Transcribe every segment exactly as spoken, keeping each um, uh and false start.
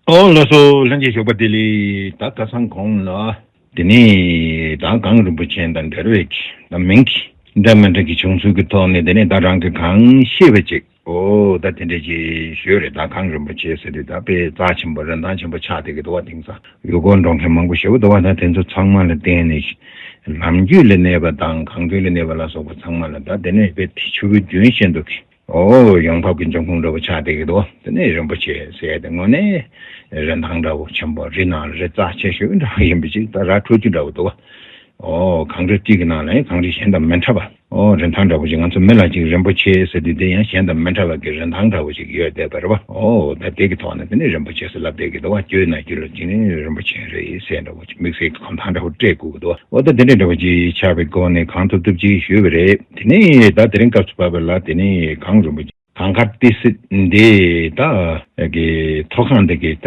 ཨོ་ལགས་སོ། ལྷན་རྒྱས་ཞོགས་པ་བདེ་ལེགས། ད་ཁ་སང་གོང་ལ་དེ་ནས་ད་གངས་རིན་པོ་ཆེ་དང་འབྲེལ་བའི་གི་ད་མིང་གི་འདྲ་མི་འདྲ་གི་བྱུང་ཚུལ་གྱི་ཐོག་ནས་དེ་ནས་ད་རང་གི་གང་ཤེས་པ་ཅིག་ཨོ་ད་དེ་འདྲ་ཅིག་ཞུས་རེད། ད་གངས་རིན་པོ་ཆེ་ཟེར་དུས་ད་དཔེ་རྩ་ཆེན་པོ་རིན་ཐང་ཆེན་པོ་ཆགས་བསྡད་ཀྱི་འདུག་བ། དེང་སང་ཡུལ་སྐོར་འགྲོ་མཁན་མང་པོ་ཞེ་པོ་འདུག་བ། ད་དེ་ཚོ་ཚང་མ་ལ་བརྟེན་ནས་ལམ་རྒྱུད་ལ་གནས་པ་དང་གངས་རྒྱུད་ལ་གནས་པ་ལ་སོགས་པ་ཚང་མ་ལ་ད་དེ་ནས་དཔེ་དེ་ཆུ་བོའི་རྒྱུན་བཞིན་དུ་གི་ཨོ་ཡོང་འབབ་ཀྱི་འབྱུང་ཁུངས་འདྲ་པོ་ཆགས་བསྡད་ཀྱི་འདུག་དེ་ནས་རིན་པོ་ཆེ་ཟེར་ཡ་དེ་དངོས་གནས་རིན་ཐང་འདྲ་པོ་ཆེན་པོ། རི་ནང་ལ་རི་རྩ་ཆེ་ཤོས་འདྲ་པོ་ཡིན་པ་ཅིག་ད་ར་འཕྲོད་རྒྱུ་འདྲ་པོ་འདུག་ཨོ་གངས་རི་གཅིག་གི་ནང་ལ་ཡང་གངས་རི་གཞན་དང་མི་འདྲ་བ། ཨོ་རིན་ཐང་འདྲ་པོ་ཅིག་ང་ཚོ་མི་ལ་ཅིག་རིན་པོ་ཆེ་ཟེར་དུས་དེ་ཡང་གཞན་དང་མི་འདྲ་བ་གི་རིན་ཐང་འདྲ་པོ་ཅིག་ཡོད་བསྡད་པ་རེད་པ། ཨོ་ད་དེ་གི་ཐོག་ནས་དེ་ནས་རིན་པོ་ཆེ་ཟེར་ལབ་བསྡད་ཀྱི་འདུག་བ། རྒྱུད་ན་རྒྱུད་ལ་ཅིག་ནི་རིན་པོ་ཆེ་རེད་ཟེར་འདྲ་པོ་ཅིག་དམིགས་བསལ་གྱི་གོམ་ཐང་འདྲ་པོ་སྤྲད་དགོས་ཀྱི་འདུག་བ། ཨོ་ད་དེ་འདྲ་འདྲ་པོ་ཅིག་ཆགས་པའི་སྒོ་ནས་གང་ཐུབ་ཐུབ་ཅིག་ཞུས་པ་རེད། དེ་ནས་ད་དེ་རིང་སྐབས་སུ་བབས་པ་ལ་དེ་ནས་གངས་རིན་པོ་ཆེ་གངས་དཀར་ཏི་སེ་འདི་ད་གི་མཐོ་སྒང་འདི་གི་ད་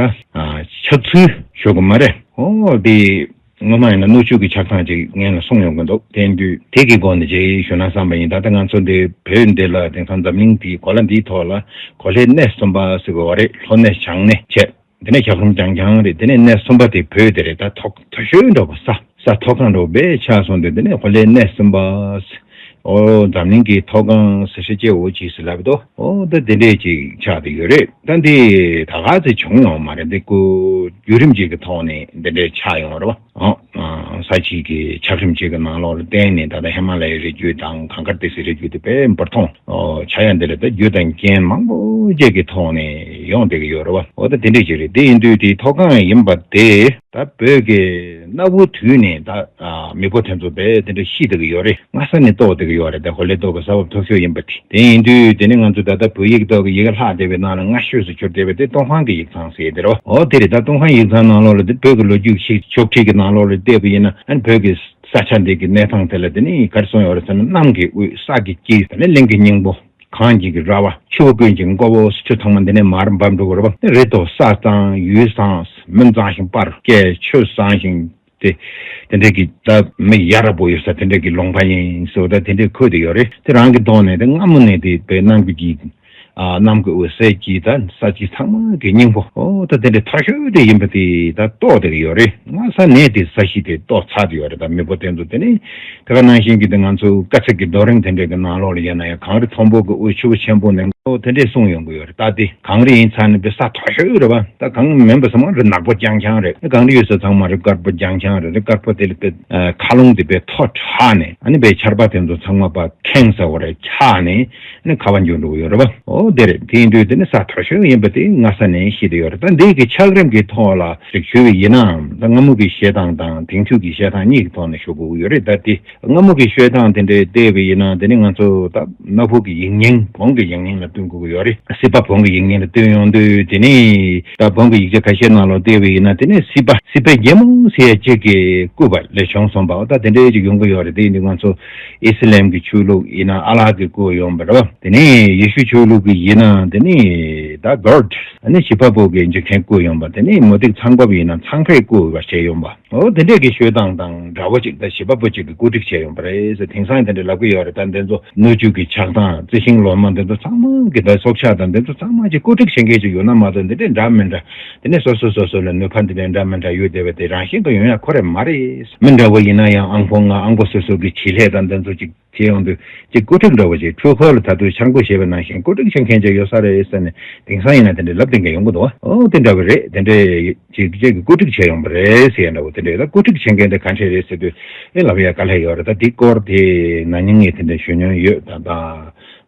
ཆགས་ཚུལ་ཞུ་དགོས་མ་རེད། ཨོ་དེ་སྔོན་མ་ཡིན་ན་སྣོད་བཅུད་ཀྱི་ཆགས་སྟངས་ཅིག་སྔོན་ལ་གསུངས་ཡོང་གི་འདུག་དེ་དུས་དེ་གི་སྒོ་ནས་ཅིག་ཞུ་ན་བསམ་པ་ཡིན། ད་ལྟ་ང་ཚོ་འདི་བོད་འདི་ལ་དེང་སང་འཛམ་གླིང་འདིའི་གོ་ལ་འདིའི་ཐོག་ལ་གོ་ལའི་གནས་གསུམ་པ་ཟེར་གི་ཡོད་རེད། ལྷོ་གནས་བྱང་གནས་བྱས། དེ་ནས་འཁྱགས་རོམ་རྐྱང་རྐྱང་རེད། དེ་ནས་གནས་གསུམ་པ་དེ་བོད་དེ་རེད། ད་མཐོ་མཐོ་ཤོས་འདྲ་པོ་ས་ས་མཐོ་སྒང་འདྲ་པོ་དཔེ་ཆགས་སོང་དུས་དེ་ནས་གོ་ལའི་གནས་གསུམ་པ། ཨོ་འཛམ་གླིང་གི་མཐོ་སྒང་ཟེར་ཤེས་ཀྱི་འོ་ཅི་ཟེར་ལབ་དོ། ཨོ་ད་དེ་འདྲས་ཅིག་ཆགས་བསྡད་ཡོད་རེད། ད་འདི་ད་ག་ཚོད་བྱུང་ཡོང་མ་རེད། འདི་ཀོ་བརྒྱུད་རིམ་ཅིག་གི་ཐོག་ནས་འདི་འདྲས་ཆགས་ཡོང་བ་རེད་པ། ཨོ་ས་གཞི་གི་ཆགས་རིམ་ཅིག་གི་ནང་ལོགས་ལ་བརྟེན་ནས་ད་ལྟ་ཧི་མ་ལ་ཡའི་རི་རྒྱུད་དང་གངས་དཀར་ཏི་སེའི་རི་རྒྱུད་དེ་དཔེ་འབུར་ཐོན་ཆགས་ཡ་འདི་ལ་ད་རྒྱུ་དང་རྐྱེན་མང་པོ་ཅིག་གི་ཐོག་ནས་ཡོང་བསྡད་ཀྱི་ཡོད་རེད་པ། འོ་ད་དེ་འདྲས་ཅིག་རེད། དེ་ཡིན་དུས་དེ་མཐོ་སྒང་ཡིན་པ་དེ་ད་བོད་ཀྱི་གནའ་བོའི་དུས་ནས་ད་ཨ་མེས་པོ་དེ་ཚོ་དཔེ་དེ་འདྲ་ཤི་བསྡད་ཀྱི་ཡོད་རེད། སྔ་ས་ནས་གཏོར་བསྡད་ཀྱི་ཡོད་རེད། ད་གོ་ལའི་གཏོར་གྱི་ས་བབ་མཐོ་ཤོས་ཡིན་པ་དེ། དེ་ཡིན་དུས་དེ་ནི་ང་ཚོ་ད་ལྟ་བོད་ཡིག་ཐོག་གི་ཡི་གེ་ལྷག་བསྡད་པའི་ནང་ལ་སྔ་ཤོས་སུ་གྱུར་བསྡད་པ་དེ་ཏུན་ཧོང་གི་ཡིག་ཚང་ཟེར་དེ་རེད་པ། འོ་དེ་རེད། ད་ཏུན་ཧོང་ཡིག་ཚང་ནང་ལོགས་ལ་དེ་བོད་ཀྱི་ལོ་རྒྱུས་ཤིག་ཕྱོགས་བསྒྲིགས་ཀྱི་ནང་ལོགས་ལ་བལྟས་པ་ཡིན་ན་ཨ་ནི་བོད་ཀྱི་ས་ཆ་འདི་གི་གནས་སྟངས་དེ་ལ་དེ་ནི་ག་རེ་གསུངས་ཡོད་རེད་ཟེར་ན། གནམ་གྱི་དབུས་ས་གི་དཀྱིལ་དེ་ནི་གླིང་གི་སྙིང་པོ། གངས་ཀྱི་ར་བ། ཆུ་བོ་ཀུན་གྱི་མགོ་བོ། ཆུ་ཚང་མ་འདི་ནས་མར་འབབ་འགྲོ་གི་རེད་པ། རི་མཐོ་ས་གཙང་ཡུལ་བཟང་། མི་གཙང་ཞིང་སྤར་སྐད། ཆུ་བཟང་ཞིང་དེ་དེ་འདྲའི་གི་ད་མི་ཡ་རབས་པོ་ཡོད་ས་དེ་འདྲའི་གི་ལུང་པ་ཡིན་ཟེར་བ་ད་དེ་འདྲའི་འཁོད་དེ་ཡོད་རེད། དེ་རང་གི་ཐོག་ནས་དེ་སྔ་མོ་ནས་དེ་བའི་གནམ་གྱི་ཨ་གནམ་གྱི་དབུས་ས་གི་ད་ས་གཞི་ཚང་མ་གི་སྙིང་པོ། ཨོ་ད་དེ་འདྲའི་མཐོ་ཤོས་དེ་ཡིན་པ་དེ་ད་གཏོར་བསྡད་ཀྱི་ཡོད་རེད། སྔ་ས་ནས་དེ་ས་གཞི་དེ་གཏོར་ཚར་དེ་ཡོད་རེད། ད་མེས་པོ་དེ་ཚོ་དེ་ནས་དེ་ག་ནང་བཞིན་གྱི་དེ་ང་ཚོ་དཀའ་ཚེགས་ཀྱི་རྡོ་རིང་དེ་འདྲའི་གི་ནང་ལོགས་ལ་ཡིན་ན་ཡང་གངས་རི་མཐོན་པོ་གི་དབུས་ཆུ་བོ་ཆེན་པོ་ནས་ཨོ་དེ་འདྲས་གསུངས་ཡོང་གི་ཡོད་རེད། ད་དེ་གངས་རི་ཡིན་ཚར་ནས་དཔེ་ས་མཐོ་ཤོས་རེད་པ། ད་གངས་མིན་པ་ཚང་མ་རི་ནག་པོ་རྐྱང་རྐྱང་རེད། གངས་རི་ཡོད་ས་ཚང་མ་རི་དཀར་པོ་རྐྱང་རྐྱང་རེད། རི་དཀར་པོ་དེ་ལ་དཔེ་མཁའ་རླུང་དེ་དཔེ་མཐོ་དྲགས་ནས་ཨ་ནི་དཔེ་ཆར་པ་དེ་ཚོ་ཚང་མ་ཕར་ཁེངས་ས་བོ་རེད། ཆགས་ནས་ཨ་ནི་ཁ་བ་འགྱུར་འགྲོ་གི་ཡོད་རེད་པ། ཨོ་དེ་རེད། དེ་ཡིན་དུས་དེ་ནི་ས་མཐོ་ཤོས་ཡིན་པ་དེ་སྔ་ས་ནས་ཤེས་བསྡད་ཡོད་རེད། ད་འདི་གི་ཆགས་རིམ་གྱི་ཐོག་ལ་ཅིག་ཞུས་པ་ཡིན་ན་ད་སྔ་མོ་གི་བཤད་སྟངས་དང་དེང་དུས་ཀྱི་བཤད་སྟངས་གཉིས་ཀྱི་ཐོག་ནས་ཞུ་དགོས་ཀྱི་ཡོད་རེད། ད་དེ་སྔ་མོ་གི་བཤད་སྟངས་དེ་འདྲའི་བལྟས་པ་ཡིན་ན་དེ་ནི་ང་ཚོ་ད་གནའ་བོ་གི་ཡིག་རྙིང་བོན་གྱི་ཡིག་རྙིང་ལ་བསྟུན་དགོས་ཀྱི་ཡོད་རེད། སྲིད་པ་བོན་གྱི་ཡིག་རྙིང་ལ་བསྟུན་ཡོང་དུས་དེ་ནི་ད་བོན་གྱི་ཡིག་ཆ་ཁ་ཤས་ནང་ལ་བལྟས་པ་ཡིན་ན་དེ་ནི་སྲིད་པ་སྲིད་པའི་རྒྱལ་མོ་ཟེར་ཡ་གཅིག་གི་སྐུ་པར་ལས་བྱུང་སོང་བ། ད་དེ་འདྲའི་ཅིག་ཡོང་གི་ཡོད་རེད། དེ་ཡིན་དུས་ང་ཚོ་ཨི་སི་ལམ་གྱི་ཆོས་ལུགས་ཡིན་ན་ཨ་ལྷ་གི་སྐུ་ཡོང་བ་རེད་བ། དེ་ནི་ཡེ་ཤུ་ཆོས་ལུགས་ཀྱི་ཡིན་ན་དེ་ནི་ད་གོཌ་ཨ་ནི་བྱེད་པ་པོ་གི་འཇིག་རྟེན་སྐུ་ཡོང་བ། དེ་ནི་མུ་སྟེགས་ཚངས་པ་ཡིན་ན་ཚངས་པའི་སྐུ་བ་བྱས་ཡོང་བ། འོ་དེ་འདྲས་ཀྱི་ཤོད་སྟངས་དང་འདྲ་བོ་ཅིག་ད་བྱེད་པ་པོ་ཅིག་གི་བཀོད་སྒྲིག་བྱས་ཡོང་པ་རེད་ཟེར་དེང་སང་དེ་འདྲས་ལབ་ཀྱི་ཡོད་རེད། ད་འདི་ཚོ་སྣོད་བཅུད་ཀྱི་ཆགས་སྟངས་རྩི་ཤིང་ལོ་མ་འདི་ཚོ་ཚང་མ་གི་ད་སྲོག་ཆགས་དང་འདི་ཚོ་ཚང་མ་ཅིག་བཀོད་སྒྲིག་བྱེད་མཁན་ཅིག་ཡོད་ན་མ་གཏོགས་འདི་འདྲས་འདྲ་མི་འདྲ་དེ་ནས་སོ་སོ་སོ་སོ་ལ་ནུས་པ་འདི་འདྲས་འདྲ་མི་འདྲ་ཡོད་བསྡད་པ་དེ་རང་བཞིན་དུ་ཡོང་ཡ་ཁོ་རེ་མ་རེད། མི་འདྲ་བོ་ཡིན་ན་ཡང་ཨང་པོ་ང་ཨང་པོ་སོ་སོ་གི་བྱེད་ལས་དང་འདི་ཚོ་ཅིག་བྱེད་ཡོང་དུས་ཅིག་བཀོད་སྒྲིག་འདྲ་བོ་ཅིག་འཕྲུལ་འཁོར་ལ་ད་དུང་འཆར་འགོད་བྱས་པ་ནང་བཞིན་བཀོད་སྒྲིག་བྱེད་མཁན་ཅིག་ཡོད་ས་རེད་ཟེར་ནས་དེང་སང་ཡིན་ན་དེ་འདྲ་ལབ་བསྡད་མཁན་ཡོང་གི་འདུག་ཨོ་དེ་འདྲ་བོ་རེད། དེ་འདྲའི་ཅིག་ཅིག་གི་བཀོད་སྒྲིག་བྱས་ཡོང་པ་རེད་ཟེར་ཡ་འདྲ་བོ་དེ་འདྲ་ཡོད། ད་བཀོད་སྒྲིག་བྱེད་མཁན་དེ་ག་འདྲས་རེད་ཟེར་དུས་ཨེ་ལབ་ཡ་དཀའ་ལས་ཡོད་རེད། ད་འདི་སྐོར་དེ་ན་ནིང་ངས་དེ་འདྲ་ཞུ་མྱོང་ཡོད། ད་ད་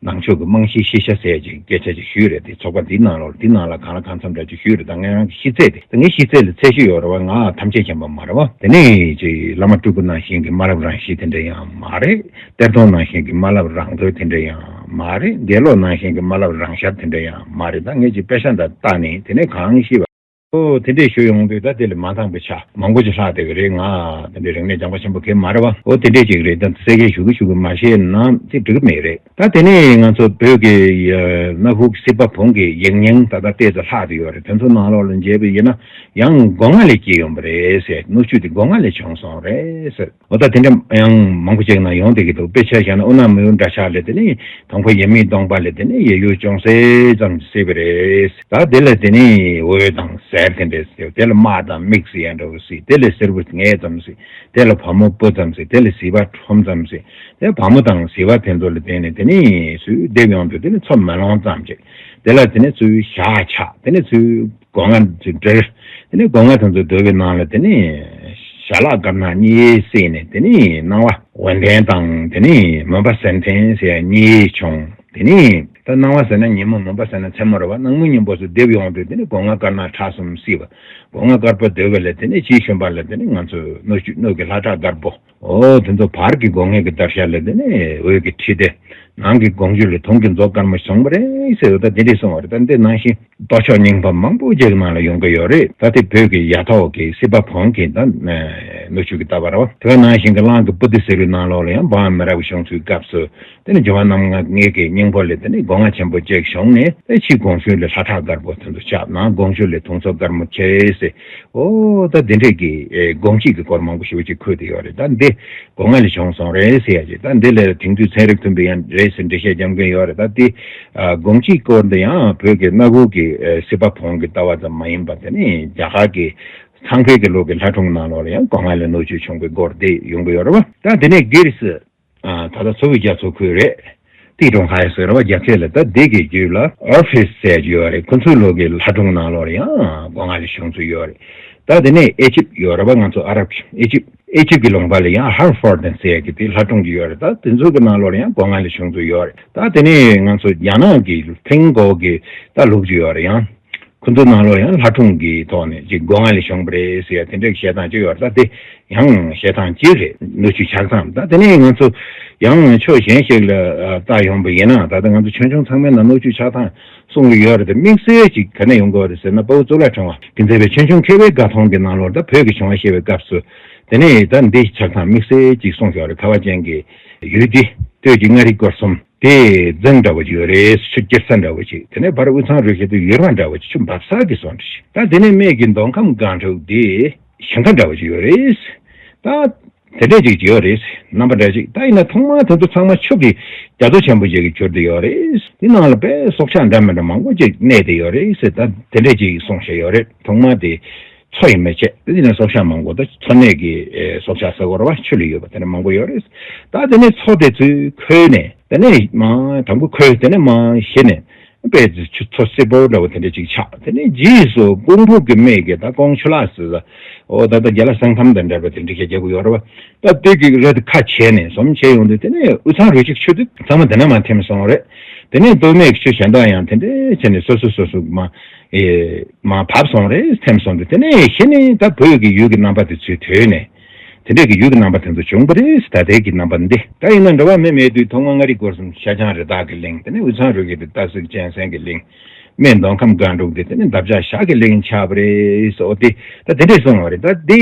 ནང་ཆོས་ཀྱི་རྨང་གཞི་ཤེས་བྱ་ཟེར་ཡ་ཅིག་སྐད་ཆ་ཅིག་ཞུས་རེད། དེ་ཚོགས་པ་འདིའི་ནང་ལོགས་འདི་ནང་ལ་གང་ལ་གང་འཚམ་འདྲ་ཅིག་ཞུས་རེད། ད་ངས་རང་གི་ཤེས་ཚད་དེ་ད་ངའི་ཤེས་ཚད་ལ་ཚད་གཞི་ཡོད་རེད་བ། ང་ཐམས་ཅད་མཁྱེན་པ་མ་རེད་བ། དེ་ནས་ཅིག་བླ་མ་སྤྲུལ་སྐུ་ནང་བཞིན་གྱི་མ་ལབ་རང་ཤེས་དེ་འདྲ་ཡང་མ་རེད། གཏེར་སྟོན་ནང་བཞིན་གྱི་མ་ལབ་རང་ཐོས་དེ་འདྲ་ཡང་མ་རེད། དགེ་སློང་ནང་བཞིན་གྱི་མ་ལབ་རང་ཤར་དེ་འདྲ་ཡང་མ་རེད། ད་ངས་ཅིག་དཔེ་ཆ་འདྲ་བལྟས་ནས་དེ་ནས་གང་ཤེས་པ། ཨོ་དེ་འདྲས་ཞུ་ཡོང་དུས་ད་དེ་ལས་མ་འདང་པའི་ཆ་མང་པོ་ཅིག་ལྷག་བསྡད་ཀྱི་རེད། ང་དེ་འདྲས་རིག་གནས་སྦྱངས་པ་ཆེན་པོ་གང་ཡང་མ་རེད་བ། ཨོ་དེ་འདྲས་ཅིག་རེད། ད་གསལ་ཁ་ཞུ་གི་ཞུ་གི་མ་ཤེས་ན་དེ་འགྲིག་གི་མེད་རེད། ད་དེ་ནས་ང་ཚོ་བོད་ཀྱི་ཡ་གནའ་ཤུལ་སྲིད་པ་བོན་གྱི་ཡིག་རྙིང་ད་ལྟ་ཏོག་ཙམ་ལྷག་བསྡད་ཡོད་རེད། དེ་ཚོ་ནང་ལོགས་ལ་མཇལ་བ་ཡིན་ན་ཡང་སྒོ་ང་ལས་སྐྱེས་ཡོང་པ་རེད་ཟེར། སྣོད་བཅུད་དེ་སྒོ་ང་ལས་བྱུང་སོང་རེད་ཟེར། འོ་ད་དེ་འདྲ་ཡང་མང་པོ་ཅིག་ན་ཡོང་བསྡད་ཀྱི་འདུག་དཔེ་ཆ་བཞག་ན་ཨོ་ན་མི་ཡུལ་འདྲ་ཆགས་ལས་དེ་ནས་དང་པོ་ཡབ་མེས་སྟོང་པ་ལས་དེ་ནས་ཡབ་ཡུམ་ཅུང་ཟད་ཙམ་གསལ་བ་རེད། ད་དེ་ལས་དེ་ནས་འོད་དང་ཟེར། ཟེར་དེ་འདྲས་ཟེར། དེ་ལ་དམག་དང་དམིགས་ཟེར་ཡ་འདྲ་བོ་ཟེར། དེ་ལ་སེར་པོ་ངས་ཙམ་ཟེར། དེ་ལ་བ་མོ་སྤུ་ཙམ་ཟེར། དེ་ལ་ཟིལ་པ་ཁྲོམ་ཙམ་ཟེར། དེ་བ་མོ་དང་ཟིལ་པ་དེ་ཚོ་ལ་བརྟེན་ནས་དེ་ནས་སུས་སྡེབ་ཡོང་དུས་དེ་ནས་མཚོ་མེ་ལོང་ཙམ་ཅིག། དེ་ལ་དེ་ནས་ཚུར་ཞག་ཆགས། དེ་ནས་ཚུར་སྒོ་ང་ཚུར་འབྲེལ། དེ་ནས་སྒོ་ང་དེ་ཚོ་བརྡོལ་བའི་ནང་ལ་དེ་ནས་ཞལ་ལག་དཀར་ནག་གཉིས་བསྲེས་ནས་དེ་ནས་སྣང་བ་འོད་ལྡན་དང་དེ་ནས་མུན་པ་སེར་ལྡན་ཟེར་གཉིས་བྱུང་། དེ་ནས་ད་སྣང་བ་ཟེར་ན་ཉིན་མོ། མུན་པ་ཟེར་ན་མཚན་མོ་རེད་བ། སྣང་མུན་གཉིས་པོ་ཚུར་སྡེབ་ཡོང་དུས་དེ་ནས་སྒོ་ང་དཀར་ནག་ཁྲ་གསུམ་བསྲེས་པ། སྒོ་ང་དཀར་པོ་བརྡོལ་བ་ལས་དེ་ནས་ཕྱིའི་ཤུན་པ་ལ་དེ་ནས་ང་ཚོ་སྣོད་བཅུད་སྣོད་ཀྱི་ལྷ་ཁྲག་དཀར་པོ། འོ་དེ་ཚོ་བར་གྱི་སྒོ་ངའི་གི་དར་ཤ་ལ་དེ་ནས་འོད་ཀྱི་ཁྲི་སྡེ། ནང་གི་སྒོང་ཆུ་ལ་དུང་གི་མཛོ་དཀར་མོ་བྱུང་བ་རེད་ཟེར་བ། ད་དེ་འདྲས་གསུངས་པ་རེད། ད་འདི་ནང་བཞིན་ལྟོ་ཕྱོགས་རྙིང་པ་མང་པོ་ཅིག་གི་ནང་ལ་ཡོང་གི་ཡོད་རེད། ད་དེ་བོད་ཀྱི་ཡ་ཐོག་གི་སྲིད་པ་བོན་གྱི་ད་སྣོད་བཅུད་ཀྱི་ལྟ་བ་རེད་བ། དེ་ནང་བཞིན་གྱི་གླང་གི་སྤུ་ཏི་ཟེར་བའི་ནང་ལོགས་ལ་ཡང་འབངས་མི་རབས་བྱུང་ཚུལ་སྐབས་སུ། དེ་ནས་འབྱོར་བ་རྣམ་ལྔ་ལྔས་ཀྱི་སྙིང་པོ་ལས་དེ་ནས་སྒོ་ང་ཆེན་པོ་གཅིག་བྱུང་ནས། དེ་ཕྱི་སྒོང་ཆུ་ལས་ལྷ་ཁྲག་དཀར་པོ་དེ་ཚོ་ཆགས། ནང་སྒོང་ཆུ་ལས་དུང་མཚོ་དཀར་མོ་ཁྱེར་ཟེར། འོ་ད་འདི་འདྲས་ཀྱི་ཨེ་སྒོང་གཅིག་གི་སྐོར་མང་པོ་ཞེ་པོ་ཅིག་འཁོད་དེ་ཡོད་རེད། ད་འདི་སྒོ་ང་ལས་བྱུང་སོང་རེད་ཟེར་ཡ་ཅིག། ད་འདི་ལས་དེང་དུས་ཚན་རིག་མཐུན་པའི་ཡང་རེད་ཟེར་འགྲེལ་བཤད་རྒྱབ་མཁན་ཡོད་རེད། ད་འདི་ཨ་སྒོང་གཅིག་སྐོར་འདི་ཡང་བོད་ཀྱི་སྣ་ཁུག་གི་ཨེ་སྲིད་པ་བོན་གྱི་ལྟ་བ་ཙམ་མ་ཡིན་པ། དེ་ནས་རྒྱ་གར་གྱི་ཚངས་པའི་གི་ལུགས་ཀྱི་ལྷ་སྒྲུང་ནང་ལོགས་ལ་ཡང་སྒོ་ང་ལས་སྣོད་བཅུད་བྱུང་བའི་སྐོར་འདི་ཡོང་གི་ཡོད་རེད་བ། ད་དེ་ནས་གྷི་རི་སི། ཨ་ད་ལྟ་མཚོ་བོད་རྒྱ་མཚོ་ཁུལ་རེད། ཏི་ཀྲུང་ཧའེ་ཟེར་བ་རྒྱ་སྐད་ལ། ད་འདི་གི་རྒྱུད་ལ་ཨོར་ཕིས་ཟེར་གྱི་ཡོད་རེད། ཁོ་ཚོའི་ལུགས་ཀྱི་ལྷ་སྒྲུང་ནང་ལོགས་ལ་ཡང་སྒོ་ང་ལས་བྱུང་ཚུལ་ཡོད་རེད། ད་དེ་ནས་ཨེ་ཇིབ་ཡོད་རེད་བ། ང་ཚོ་ཨ་རབ་ཨེ་ཇིབ། ཨེ་ཇིབ་ཀྱི་ལུང་པ་ལ་ཡང་ཧར་ཧྥོར་ཌན་ཟེར་གྱི་དེ་ལྷ་སྒྲུང་ཅིག་ཡོད་རེད། ད་དེ་ཚོ་གི་ནང་ལོགས་ལ་ཡང་སྒོ་ང་ལས་བྱུང་ཚུལ་ཡོད་རེད། ད་དེ་ནས་ང་ཚོ་རྒྱ་ནག་གི་ཕིང་གོ་གི་ད་ལུགས་ཅིག་ཡོད་རེད། ཡང་ཁོ་ཚོ་ནང་ལོགས་ཡང་ལྷ་སྒྲུང་གི་ཐོག་ནས་ཅིག་སྒོ་ང་ལས་བྱུང་བ་རེད་ཟེར་ཡ་དེ་འདྲའི་བཤད་སྟངས་ཅིག་ཡོད་རེད། ད་དེ་ཡང་བཤད་སྟངས་གཅིག་རེད། སྣོད་བཅུད་ཆགས་སྟངས། ད་དེ་ནས་ང་ཚོ་ཡང་ཕྱོགས་གཞན་ཞིག་ལ་ཨ་བལྟ་ཡོང་བ་ཡིན་ན། ད་ལྟ་ང་ཚོ་ཆོས་སྐྱོང་ཚང་མའི་ནང་སྣོད་བཅུད་ཆགས་སྟངས་གསུང་གི་ཡོད་རེད། དེ་དམིགས་བསལ་ཅིག་ག་ནས་ཡོང་གི་ཡོད་རེད་ཟེར་ན། དཔའ་བོ་གཙུག་ལག་ཕྲེང་བ་གིས་མཛད་པའི་ཆོས་སྐྱོང་མཁས་པའི་དགའ་མཐོང་གི་ནང་ལོགས། ད་བོད་ཀྱི་བྱུང་བ་བཤད་པའི་སྐབས་སུ་དེ་ནས་ད་འདི་ཆགས་སྟངས་དམིགས་བསལ་ཅིག་གསུངས་ཡོད་རེད། ཁ་བ་ཅན་གྱི་ཡུལ་འདི་སྟོད་ཀྱི་མངའ་རིས་སྐོར་གསུམ། དེ་རྫིང་འདྲ་བོ་ཅིག་ཡོད་རེད། ཆུ་སྐྱིད་ས་འདྲ་བོ་ཅིག། དེ་ནས་བར་དབུས་གཙང་རུ་ཁྱེར་དུ་ཡུར་བ་འདྲ་བོ་ཅིག། ཆུ་འབབ་ས་གི་སོང་འདྲ་ཞིག། ད་དེ་ནས་སྨད་ཀྱི་མདོ་ཁམས་སྒང་དྲུག་དེ་ཞིང་ཁ་འདྲ་བོ་ཅིག་ཡོད་རེད། ད་དེ་འདྲས་ཅིག་ཡོད་རེད། རྣམ་པ་འདྲ་ཅིག། ད་ཡིན་ན་ཐོག་མར་དེ་ཚོ་ཚང་མ་ཆུ་གི་རྒྱ་མཚོ་ཆེན་པོ་ཅིག་གིས་གྱུར་ཏེ་ཡོད་རེད། དེ་ནང་ལ་དཔེ་སྲོག་ཆགས་འདྲ་མི་འདྲ་མང་པོ་ཅིག་གནས་ཏེ་ཡོད་རེད་ཟེར། ད་དེ་འདྲས་ཅིག་གསུངས་བཞག་ཡོད་རེད། ཐོག་མར་དེ་མཚོ་ཡིན་མི་བྱེད། དེ་ནས་སྲོག་ཆགས་མང་པོ། ད་མཚོ་གནས་ཀྱི་ཨེ་སྲོག་ཆགས་ཟེར་དགོས་རེད་བ། ཆུ་ལ་ཡོད་པ་དེ་འདྲ་མང་པོ་ཡོད་རེད། ད་དེ་ནས་མཚོ་དེ་ཚུར་ཁོལ་ནས། དེ་ནས་མར་དང་པོ་ཁོལ། དེ་ནས་མར་ཞི་ནས་དཔེ་ཆུ་མཚོ་སེར་པོ་འདྲ་བོ་དེ་འདྲ་ཅིག་ཆགས། དེ་ནས་རྗེས་སུ་སྤུངས་ཕུག་གི་སྨད་ཀྱི་ད་ཀོང་ཆུ་ལག་ཟེར་ས། འོ་ད་ལྟ་རྒན་ལགས་སེང་ཐམ་དང་འདྲ་བ་དེ་འདྲ་ཞིག་རྒྱག་གི་ཡོད་རེད་བ། ད་དེ་གི་རི་དེ་ཁ་ཕྱེ་ནས་ཟོམ་བྱས་ཡོང་དུས་དེ་ནས་དབུས་གཙང་རུ་ཁྱི་ཆུ་དེ་ཚང་མ་དེ་ནས་མར་ཐིམ་སོང་རེད། དེ་ནས་སྟོད་སྨད་ཀྱི་ཆུ་གཞན་དག་ཡང་དེ་འདྲ་བྱས་ནས་སོ་སོ་སོ་སོ་མར་ཨེ་མར་བབས་སོང་རེད། ཐིམ་སོང་དུས་དེ་ནས་གཞི་ནས་ད་བོད་ཀྱི་ཡུལ་གྱི་རྣམ་པ་དེ་ཚུར་དོད་ནས། དེ་འདྲས་ཀྱི་ཡུལ་གྱི་རྣམ་པ་དེ་ཚོ་བྱུང་བ་རེད། ད་ལྟའི་གི་རྣམ་པ་འདི་ད་ཡིན་ན་འགྲོ་བ་མི་མེད་དུས་ཐོག་མར་མངའ་རིས་སྐོར་གསུམ་ཤར་བྱང་རི་དྭགས་ཀྱི་གླིང་། དེ་ནས་དབུས་གཙང་རུ་ཁྱི་དེ་སྟག་གཟིག་གཅན་གཟན་གྱི་གླིང་། སྨད་མདོ་ཁམས་སྒང་དྲུག་དེ་དེ་ནས་འདབ་ཆགས་ཞག་གི་གླིང་ཆགས་པ་རེད་ཟེར། འོ་དེ་ད་དེ་འདྲས་གསུངས་པ་རེད། ད་དེ་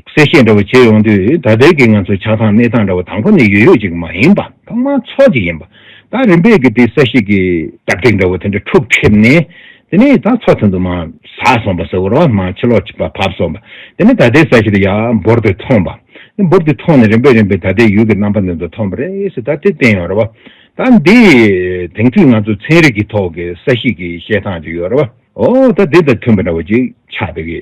གསལ་བཤད་འདྲ་བོ་བྱས་ཡོང་དུས། ད་ལྟའི་གི་ང་ཚོ་ཆགས་སྟངས་གནས་སྟངས་འདྲ་བོ་དང་པོ་ནས་ཡོད་ཡོད་ཅིག་མ་ཡིན་པ། ཐོག་མར་མཚོ་ཅིག་ཡིན་པ། ད་རིམ་པས་གི་དེ་ས་གཞི་གི་རྒྱ་ཕིག་འདྲ་བོ་དེ་འདྲ་འཁྲུགས་ཁྲིད་ནས། དེ་ནས་ད་མཚོ་དེ་ཚོ་མར་ཟགས་སོང་བ་ཟེར་དགོས་རེད་བ། མར་ཕྱི་ལོགས་ཕྱི་པ་བབས་སོང་བ། དེ་ནས་ད་ལྟའི་ས་གཞི་དེ་ཡར་འབུར་དུ་ཐོན་པ། འབུར་དུ་ཐོན་ནས་རིམ་པས་རིམ་པས་ད་ལྟའི་ཡུལ་གྱི་རྣམ་པ་འདི་ཚོ་ཐོན་པ་རེད་ཟེར། ད་དེ་བསྟན་ཡོད་རེད་བ། ད་འདི་དེང་དུས་ང་ཚོ་ཚན་རིག་གི་ཐོག་གི་ས་གཞི་གི་བཤད་སྟངས་ཅིག་ཡོད་རེད་བ། འོ་ད་འདི་དང་མཐུན་པ་འདྲ་བོ་ཅིག་ཆགས་བསྡད་ཀྱི་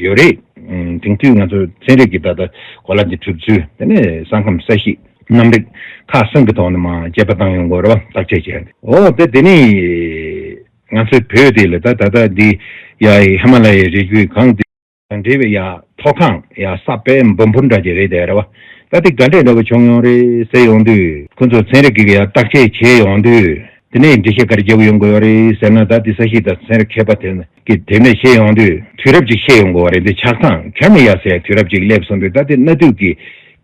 ཡོད་རེད། དེང་དུས་ང་ཚོ་ཚན་རིག་གི་ད་ལྟ་གོ་ལ་འདི་གྲུབ་ཚུལ། དེ་ནས་ས་ཁམས་ས་གཞི་གནམ་རིག་ཁག་གསུམ་གྱི་ཐོག་ནས་མར་དཔྱད་པ་བཏང་ཡོང་དགོས་རེད་བ། བརྟག་དཔྱད་བྱས་ཏེ། འོ་དེ་དེ་ནས་ང་ཚོའི་བོད་དེ་ལ་ད་ད་ལྟ་འདི་ཡ་ཧི་མ་ལ་ཡའི་རི་རྒྱུད་གངས་དེ་དང་འབྲེལ་བའི་ཡ་མཐོ་སྒང་ཡ་ས་དཔེ་འབུམ་འབུམ་འདྲ་ཅིག་རེད་དེ་རེད་བ། ད་དེ་ག་འདྲས་འདྲ་བོ་བྱུང་ཡོང་རེད་ཟེར་ཡོང་དུས། ཁོ་ཚོ་ཚན་རིག་གི་ཡ་བརྟག་དཔྱད་བྱས་ཡོང་དུས། དེ་ནས་འགྲེལ་བཤད་ག་རེ་རྒྱག་གི་ཡོང་གི་ཡོད་རེད་ཟེར་ན། ད་དེ་ས་གཞི་དང་ཚན་རིག་མཁས་པ་དེ་གིས་དེ་ནས་བཤད་ཡོང་དུས། དུས་རབས་ཅིག་བཤད་ཡོང་གི་ཡོད་རེད། འདི་ཆགས་སྟངས་ཁེ་མི་ཡ་ཟེར་དུས་རབས་ཅིག་སླེབས་སོང་དུས། ད་དེ་གནའ་དུས་ཀྱི་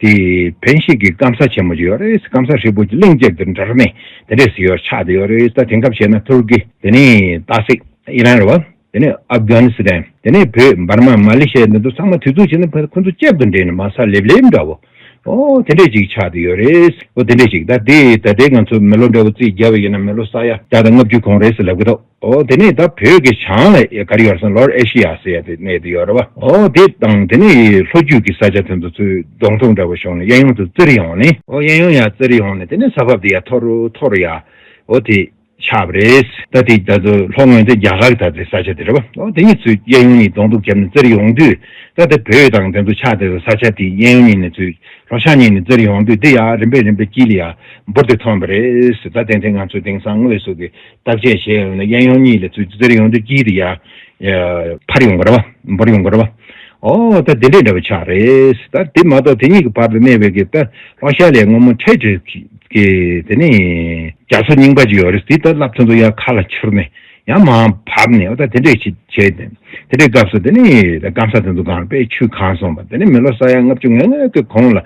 དེ་བོན་གཤིས་ཀྱི་སྐམ་ས་ཆེན་མོ་ཅིག་ཡོད་རེད། སྐམ་ས་ཧྲིལ་པོ་ཅིག་གླིང་བཅས་དེ་འདྲ་ནས་དེ་འདྲས་སུ་ཡོད་ཆགས་བསྡད་ཡོད་རེད། ད་དེང་སྐབས་བཤད་ན་ཐུར་ཀི། དེ་ནས་ཏ་སིག་ཨི་རན་རེད་བ། དེ་ནས་ཨབ་གྷ་ནི་སི་ཐན། དེ་ནས་བོད། འབར་མ། མ་ལེ་ཤི་ཡ། འདི་ཚོ་ཚང་མ་དུས་ཚོད་བྱས་ན་ཁོ་ཚོ་གཅིག་ཏུ་འདྲེས་ནས་མར་ས་ལེབ་ལེབ་འདྲ་བོ། ཨོ་དེ་འདྲས་ཅིག་ཆགས་བསྡད་ཡོད་རེད། ཨོ་དེ་འདྲས་ཅིག། ད་དེ་ད་ལྟའི་ང་ཚོ་མི་ལོ་འདྲ་བོ་རྩིས་བརྒྱབ་པ་ཡིན་ན་མི་ལོ་ས་ཡ་བརྒྱ་དང་ལྔ་བཅུ་གོང་རེད་ཟེར་ལབ་ཀྱི་འདུག། ཨོ་དེ་ནས་ད་བོད་ཀྱི་བྱང་ལ་ག་རེ་ཡོད་ཟེར་ན། ལོར་ཨེ་ཤི་ཡ་ཟེར་ཡ་དེ་གནས་དེ་ཡོད་རེད་བ། ཨོ་དེ་དང་དེ་ནས་ལྷོ་རྒྱུད་ཀྱི་ས་ཆ་དེ་ཚོ་ཚུར་གདོང་ཐུག་འདྲ་བོ་བྱུང་ནས། གཡས་གཡོན་དུ་བཙིར་ཡོང་ནས། ཨོ་གཡས་གཡོན་ཡར་བཙིར་ཡོང་ནས། དེ་ནས་ས་བབ་དེ་ཡར་མཐོ་རུ་མཐོ་རུ་ཡར། ཨོ་དེ། ཆགས་པ་རེད། ད་དེ་ད་ཚོ་ལྷོ་ངོས་དེ་རྒྱ་གར་གྱི་ད་དེ་ས་ཆ་དེ་རེད་པ། འོ་དེ་གཉིས་ཚོས་གཡས་གཡོན་གཉིས་གདོང་ཐུག་བརྒྱབ་ནས་བཙིར་ཡོང་དུས། ད་དེ་བོད་དང་དེ་ཚོ་ཆགས་དེ་ས་ཆ་དེ་གཡས་གཡོན་གཉིས་ནས་ཚུར་ལྷོ་ཤར་གཉིས་ནས་བཙིར་ཡོང་དུས། དེ་ཡང་རིམ་པས་རིམ་པས་དཀྱིལ་ལ་ཡང་འབུར་དེ་ཐོན་པ་རེད། ད་དེ་དེ་ང་ཚོས་དེང་སང་དངོས་སུ་གི་བརྟག་དཔྱད་བྱས་ཡོང་ན། གཡས་གཡོན་གཉིས་ལ་ཚུར་བཙིར་ཡོང་དུས་དཀྱིལ་དེ་ཡང་འཕར་ཡོང་གི་རེད་པ། འབུར་ཡོང་གི་རེད་པ། ཨོ་ད་དེ་འདྲའི་འདྲ་པོ་ཆགས་རེད། ད་དེ་མ་གཏོགས་དེ་གཉིས་ཀྱི་བར་དུ་གནས་པའི་གི་ད་ལྷོ་ཤར་ལ་སྔོན་མོ་འཕྲལ་འཕྲལ་གྱི་དེ་ནས་རྒྱ་མཚོ་རྙིང་པ་ཅིག་ཡོད་རེད། དེ་ད་རླབས་ཚོན་དུ་ཡར་མཁའ་ལ་འཕུར་ནས་ཡང་མར་བབས་ནས། འོ་ད་དེ་འདྲས་ཅིག་བྱས་ཏེ། དེ་འདྲའི་སྐབས་སུ་དེ་ནས་ད་སྐམ་ས་དེ་ཚོ་གང་དཔེ་ཆུས་གང་སོང་བ། དེ་ནས་མི་ལོ་ས་ཡ་ལྔ་བཅུ་ང་ལྔ་གི་གོང་ལ་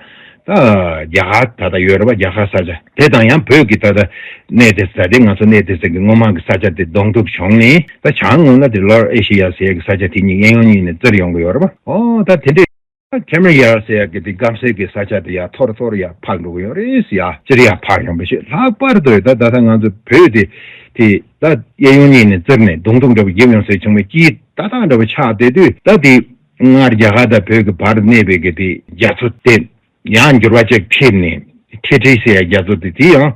ད་རྒྱ་གར་ད་ལྟ་ཡོད་རེད་པ། རྒྱ་གར་ས་ཆ་དེ་དང་ཡང་བོད་ཀྱི་ད་ལྟ་གནས་དེ་ས་དེ་ང་ཚོ་གནས་དེ་ས་གི་སྔོན་མ་གི་ས་ཆ་དེ་གདོང་ཐུག་བྱུང་ནས། ད་བྱང་ངོས་ལ་དེ་ལོར་ཨེ་ཤི་ཡ་ཟེར་ཡ་གི་ས་ཆ་དེ་གཉིས་གཡས་གཡོན་གཉིས་ནས་བཙིར་ཡོང་གི་ཡོད་རེད་པ། ཨོ་ད་དེ་འདྲས། ཁེ་མ་ཡར་ཟེར་ཡག་གི་དེ་སྐམ་སའི་གི་ས་ཆ་དེ་ཡར་ཐོར་ཐོར་ཡར་འཕར་འགྲོ་གི་ཡོད་རེད་ཟེར། ཡར་སྤྱིར་ཡར་འཕར་ཡོང་བ་ཞིག་ལྷག་པར་དུ་ད་ད་ལྟ་ང་ཚོ་བོད་དེ་དེ་ད་གཡས་གཡོན་གཉིས་ནས་བཙིར་ནས་གདོང་ཐུག་འདྲ་པོ་བརྒྱབ་ཡོང་སའི་བྱུང་བའི་དཀྱིལ་ཏག་ཏག་འདྲ་པོ་ཆགས་བསྡད་དུས། ད་དེ་སྔར་རྒྱ་གར་དང་བོད་ཀྱི་བར་གནས་པའི་གི་དེ་རྒྱ་མཚོ་དེ་ཡང་འགྱུར་བ་ཅིག་ཕྱིན་ནས། ཁྲི་ཁྲི་ཟེར་ཡ་རྒྱ་མཚོ་དེ་དེ་ཡང་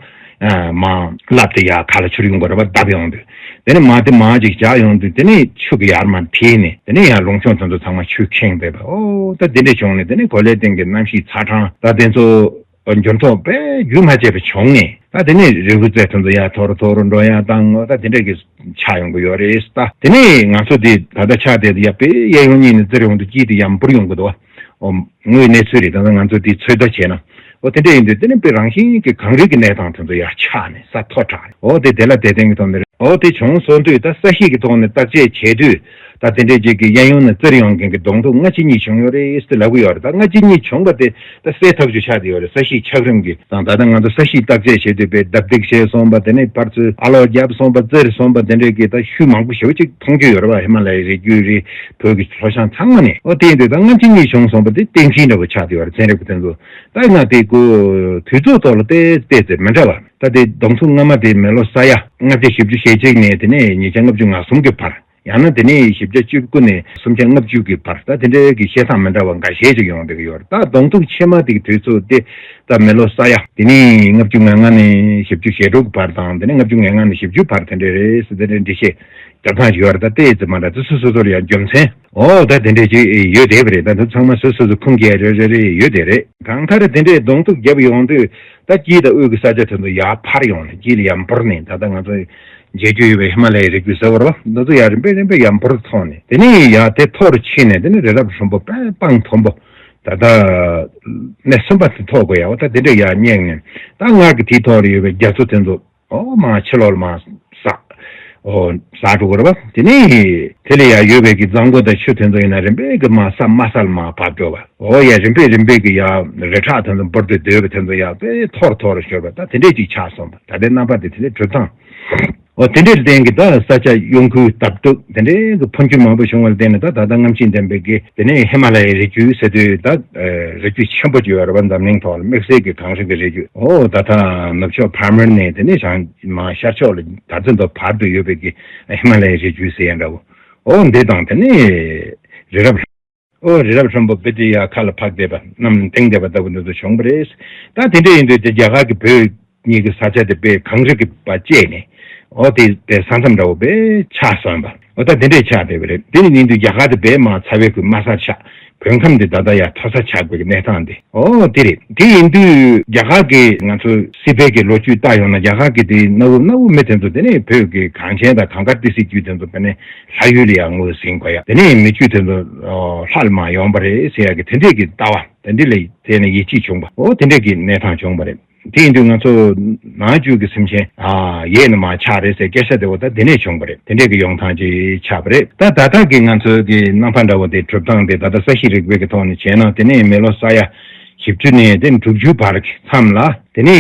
མར་རླབས་དེ་ཡར་མཁའ་ལ་འཕུར་ཡོང་གི་རེད་པ། བརྡབས་ཡོང་དུས། དེ་ནས་མར་དེ་མར་ཅིག་བཞག་ཡོང་དུས། དེ་ནས་ཆུ་གི་ཡར་མར་བྲིས་ནས། དེ་ནས་ཡར་ལུང་ཕྱོགས་དེ་ཚོ་ཚང་མ་ཆུས་ཁེངས་བསྡད་པ། ཨོ་ད་དེ་འདྲས་བྱུང་ནས། དེ་ནས་གོ་ལའི་སྟེང་གི་གནམ་གཤིས་ཚ་གྲང་ད་དེ་ཚོ་འགྱུར་ལྡོག་དཔེ་རྒྱུན་མ་ཆད་པ་བྱུང་ནས། ད་དེ་ནས་རི་བོ་རྩེ་དེ་ཚོ་ཡར་ཐོར་ཐོར་འགྲོ་ཡ་དང་། ཨོ་ད་དེ་འདྲས་ཀྱི་ཆགས་ཡོང་གི་ཡོད་རེད། ད་དེ་ནས་ང་ཚོ་དེ་ད་ལྟ་ཆགས་བསྡད་དེ་ཡར་དཔེ་གཡས་གཡོན་གཉིས་ནས་བཙིར་ཡོང་དུས་དཀྱིལ་དེ་ཡར་འབུར་ཡོང་གི་འདུག་བ། ཨོ། དངོས་གནས་ཚུལ་རེད། ད་ལྟ་ང་ཚོ་དེ་ཚོད་ལྟ་བྱས་ན། ཨོ་དེ་འདྲ་ཡིན་དུས། དེ་ནི་དཔེ་རང་བཞིན་གྱི་གངས་རི་གི་གནས་སྟངས་དེ་ཚོ་ཡར་ཆགས་ནས་ས་མཐོ་དྲགས་ནས། ཨོ་དེ་དེ་ལ་དེ་བརྟེན་གྱི་ཐོག་ནས་རེད། ཨོ་དེ་བྱུང་སོང་དུས། ད་ས་གཤིས་ཀྱི་ཐོག་ནས་བརྟག་དཔྱད་བྱས་དུས། ད་དེ་འདྲའི་ཅིག་གི་གཡས་གཡོན་ནས་བཙིར་ཡོང་མཁན་གྱི་གདོང་ཐུག་སྔ་ཕྱི་གཉིས་བྱུང་ཡོད་རེད་ཟེར་ལབ་ཀྱི་ཡོད་རེད། ད་སྔ་ཕྱི་གཉིས་བྱུང་བ་དེ་ད་སེལ་ཐབས་ཅིག་ཆགས་བསྡད་ཡོད་རེད། ས་གཤིས་ཆགས་རིམ་གྱི་དང་། ད་ལྟ་ང་ཚོ་ས་གཤིས་བརྟག་དཔྱད་བྱེད་དུས་དཔེ་ལྡབ་ལྡིབ་བྱས་སོང་བ། དེ་ནས་ཕར་ཚུར་ཨ་ལོག་བརྒྱབ་སོང་བ། བཙིར་སོང་བ། དེ་འདྲའི་གི་ད་ཤུལ་མང་པོ་ཞེ་པོ་ཅིག་མཐོང་རྒྱུ་ཡོད་རེད་པ། ཧི་མ་ལ་ཡའི་རི་རྒྱུད་རེད། བོད་ཀྱི་ལྷོ་བྱང་ཚང་མ་ནས། ཨོ་དེ་ཡིན་དུས་ད་སྔ་ཕྱི་གཉིས་བྱུང་སོང་བ་དེ་གཏན་ཚིགས་འདྲ་པོ་ཆགས་བསྡད་ཡོད་རེད། ཚན་རིག་པ་དེ་ཚོ། ད་ང་དེ་གོ་དུས་ཚོད་ཐོག་ལ་བལྟས་བལྟས་ཚེ་མི་འདྲ་བ། ད་དེ་གདོང་ཐུག་སྔ་མ་དེ་མི་ལོ་ས་ཡ་ལྔ་བརྒྱ་བཞི་བཅུ་ཞེ་གཅིག་ནས་དེ་ནས་ཉིས་བརྒྱ་ལྔ་བཅུ་ང་གསུམ་གྱི་བར། ཡང་ན་དེ་ནས་བཞི་བརྒྱ་བཅུ་དགུ་ནས་སུམ་བརྒྱ་ལྔ་བཅུ་གི་བར། ད་དེ་འདྲའི་གི་བཤད་སྟངས་མི་འདྲ་བ་འགའ་ཤས་ཅིག་ཡོང་བསྡད་ཀྱི་ཡོད་རེད། ད་གདོང་ཐུག་ཕྱི་མ་དེ་གི་དུས་ཚོད་དེ་ད་མི་ལོ་ས་ཡ་དེ་ནས་ལྔ་བཅུ་ང་ལྔ་ནས་བཞི་བཅུ་ཞེ་དྲུག་གི་བར་དང་། དེ་ནས་ལྔ་བཅུ་ང་ལྔ་ནས་བཞི་བཅུ་བར་དེ་འདྲ་རེད་ཟེར། དེ་འདྲའི་འགྲེལ་བཤད་རྒྱབ་སྟངས་ཅིག་ཡོད་རེད། ད་དེ་ཙམ་མ་འདྲ། དེ་སོ་སོ་སོར་ཡང་རྒྱུ་མཚན། ཨོ་ད་དེ་འདྲས་ཅིག་ཡོད་བསྡད་པ་རེད། ད་དེ་ཚང་མ་སོ་སོ་སོ་ཁུངས་སྐྱེལ་རེ་རེ་རེ་ཡོད་བསྡད་རེད། གང་ལྟར་དེ་འདྲས་གདོང་ཐུག་བརྒྱབ་ཡོང་དུས། ད་དཀྱིལ་དང་དབུས་ཀྱི་ས་ཆ་དེ་ཚོ་ཡར་འཕར་ཡོང་ནས། དཀྱིལ་ལ་ཡར་འབུར་ནས། ད་ལྟ་ང་ཚོ་མཇལ་རྒྱུ་ཡོད་པའི་ཧི་མ་ལ་ཡའི་རི་རྒྱུད་ཟེར་བ་རེད་པ། འདི་ཚོ་ཡར་རིམ་པས་རིམ་པས་ཡར་འབུར་ཐོན་ནས། དེ་ནས་ཡར་དེ་མཐོ་རུ་ཕྱིན་ནས། དེ་ནས་རི་རབ་རིམ་པ་དཔེ་སྤང་མཐོན་པོ། ད་ལྟ་གནས་གསུམ་པ་དེ་ཐོག་གི་ཡ། འོ་ད་དེ་འདྲས་ཡར་སྙེགས་ནས། ད་སྔར་གྱི་དེའི་ཐོག་ལ་ཡོད་པའི་རྒྱ་མཚོ་དེ་ཚོ། ཨོ་མར་ཕྱི་ལོགས་ལ་མར་ཟག་ཨོ་ཟག་འགྲོ་གི་རེད་པ། དེ་ནས་དེ་ལ་ཡང་ཡོད་པའི་གི་རྫ་མགོ་དང་ཆུ་དེ་ཚོ་ཡིན་ན་རིམ་པས་གི་མར་ས་དམའ་ས་ལ་མར་བབས་འགྲོ་བ། ཨོ་ཡ་རིམ་པས་རིམ་པས་གི་ཡ་རི་བྲག་དེ་ཚོ་འབུར་དུ་སྡོད་པ་དེ་ཚོ་ཡང་དཔེ་མཐོ་རུ་མཐོ་རུ་ཤོར་བ། ད་དེ་འདྲས་ཅིག་ཆགས་སོང་བ། ད་ལྟའི་རྣམ་པ་དེ་དེ་འདྲས་གྲུབ་སྟངས། ཨོ་དེ་འདྲའི་སྟེང་གི་ད་ས་ཆ་གཡོ་འགུལ་སྟབས་གདུབ་དེ་འདྲའི་གི་འཕོ་འགྱུར་མང་པོ་བྱུང་བ་ལ་བརྟེན་ནས། ད་ད་ལྟ་སྔ་ཕྱི་འདེམས་པའི་གི་དེ་ནས་ཧི་མ་ལ་ཡའི་རི་རྒྱུད་ཟེར་དུས། ད་རི་རྒྱུད་ཆེན་པོ་ཅིག་ཡོད་རེད་པ། འཛམ་གླིང་ཐོག་ལ་དམིགས་བསལ་གྱི་གངས་རི་གི་རི་རྒྱུད། ཨོ་ད་ད་ནུབ་ཕྱོགས་ཕ་མར་ནས་དེ་ནས་བྱང་མར་ཤར་ཕྱོགས་ལ་ད་ཚོད་དུ་བར་དུ་ཡོད་པའི་གི་ཧི་མ་ལ་ཡའི་རི་རྒྱུད་ཟེར་ཡ་འདྲ་བོ། ཨོ་འདི་དང་དེ་ནས་རི་རབ། ཨོ་རི་རབ་རིམ་པ་དཔེ་དེ་ཡ་མཁའ་ལ་འཕགས་བསྡད་པ། གནམ་ལ་ལྡིང་བསྡད་པ་ལྟ་བུ་འདི་ཚོ་བྱུང་བ་རེད། ད་དེ་འདྲ་ཡིན་དུས་དེ་རྒྱ་གར་གྱི་བོད་གཉིས་ཀྱི་ས་ཆ་དེ་དཔེ་གངས་རི་གི་བ་བཅད་ནས། ཨོ་དེ་དེ་ས་མཚམས་འདྲ་བོ་དཔེ་ཆགས་སོང་བ། ཨོ་ད་དེ་འདྲས་ཆགས་བསྡད་པ་རེད། དེ་ནི་ཡིན་དུས་རྒྱ་གར་དེ་དཔེ་མར་ཚ་བའི་ཁུལ་དམའ་སར་ཆགས། བོད་ཁམས་དེ་ད་ལྟ་ཡར་མཐོ་ས་ཆགས་པའི་གནས་སྟངས་དེ། ཨོ་དེ་རེད། དེ་ཡིན་དུས་རྒྱ་གར་གྱི་ང་ཚོ་སྲིད་པའི་གི་ལོ་རྒྱུས་ལྟ་ཡོང་ན། རྒྱ་གར་གྱི་དེ་གནའ་བོའི་གནའ་བོའི་མི་དེ་ཚོ་དེ་ནས་བོད་ཀྱི་གངས་ཅན་དང་གངས་དཀར་ཏི་སེའི་རྒྱུད་དེ་ཚོ་དེ་ནས་ལྷ་ཡུལ་ལ་ཡར་ངོས་ཟིན་དགོས་ཡ། དེ་ནས་མི་རྒྱུད་དེ་ཚོ་ཨོ་ལྷ་ལ་མར་ཡོང་བ་རེད་ཟེར་ཡ་གི་དེ་འདྲས་ཀྱི་ལྟ་བ་དེ་འདྲས་ལ་བརྟེན་ནས་ཡིད་ཆེས་བྱུང་བ། ཨོ་དེ་འདྲས་ཀྱི་གནས་སྟངས་བྱུང་བ་རེད། དེ་ཡིན་དུས་ང་ཚོ་ནང་བཅུད་ཀྱི་སེམས་ཅན་ཨ་ཡས་ནས་མར་ཆགས་རེད་ཟེར་སྐད་ཆ་དེ། འོ་ད་དེ་ནས་བྱུང་བ་རེད། དེ་འདྲས་ཀྱི་ཡོང་སྟངས་ཅིག་ཆགས་པ་རེད། ད་ད་ལྟ་གི་ང་ཚོའི་གི་རྣམ་པ་འདྲ་བོ་དེ་གྲུབ་སྟངས་དེ། ད་ལྟ་ས་གཤིས་རིག་པའི་གི་ཐོག་ནས་བྱས་ན། དེ་ནས་མི་ལོ་ས་ཡ་བཞི་བཅུ་ནས་དེ་དྲུག་ཅུ་བར་གྱི་མཚམས་ལ། དེ་ནས་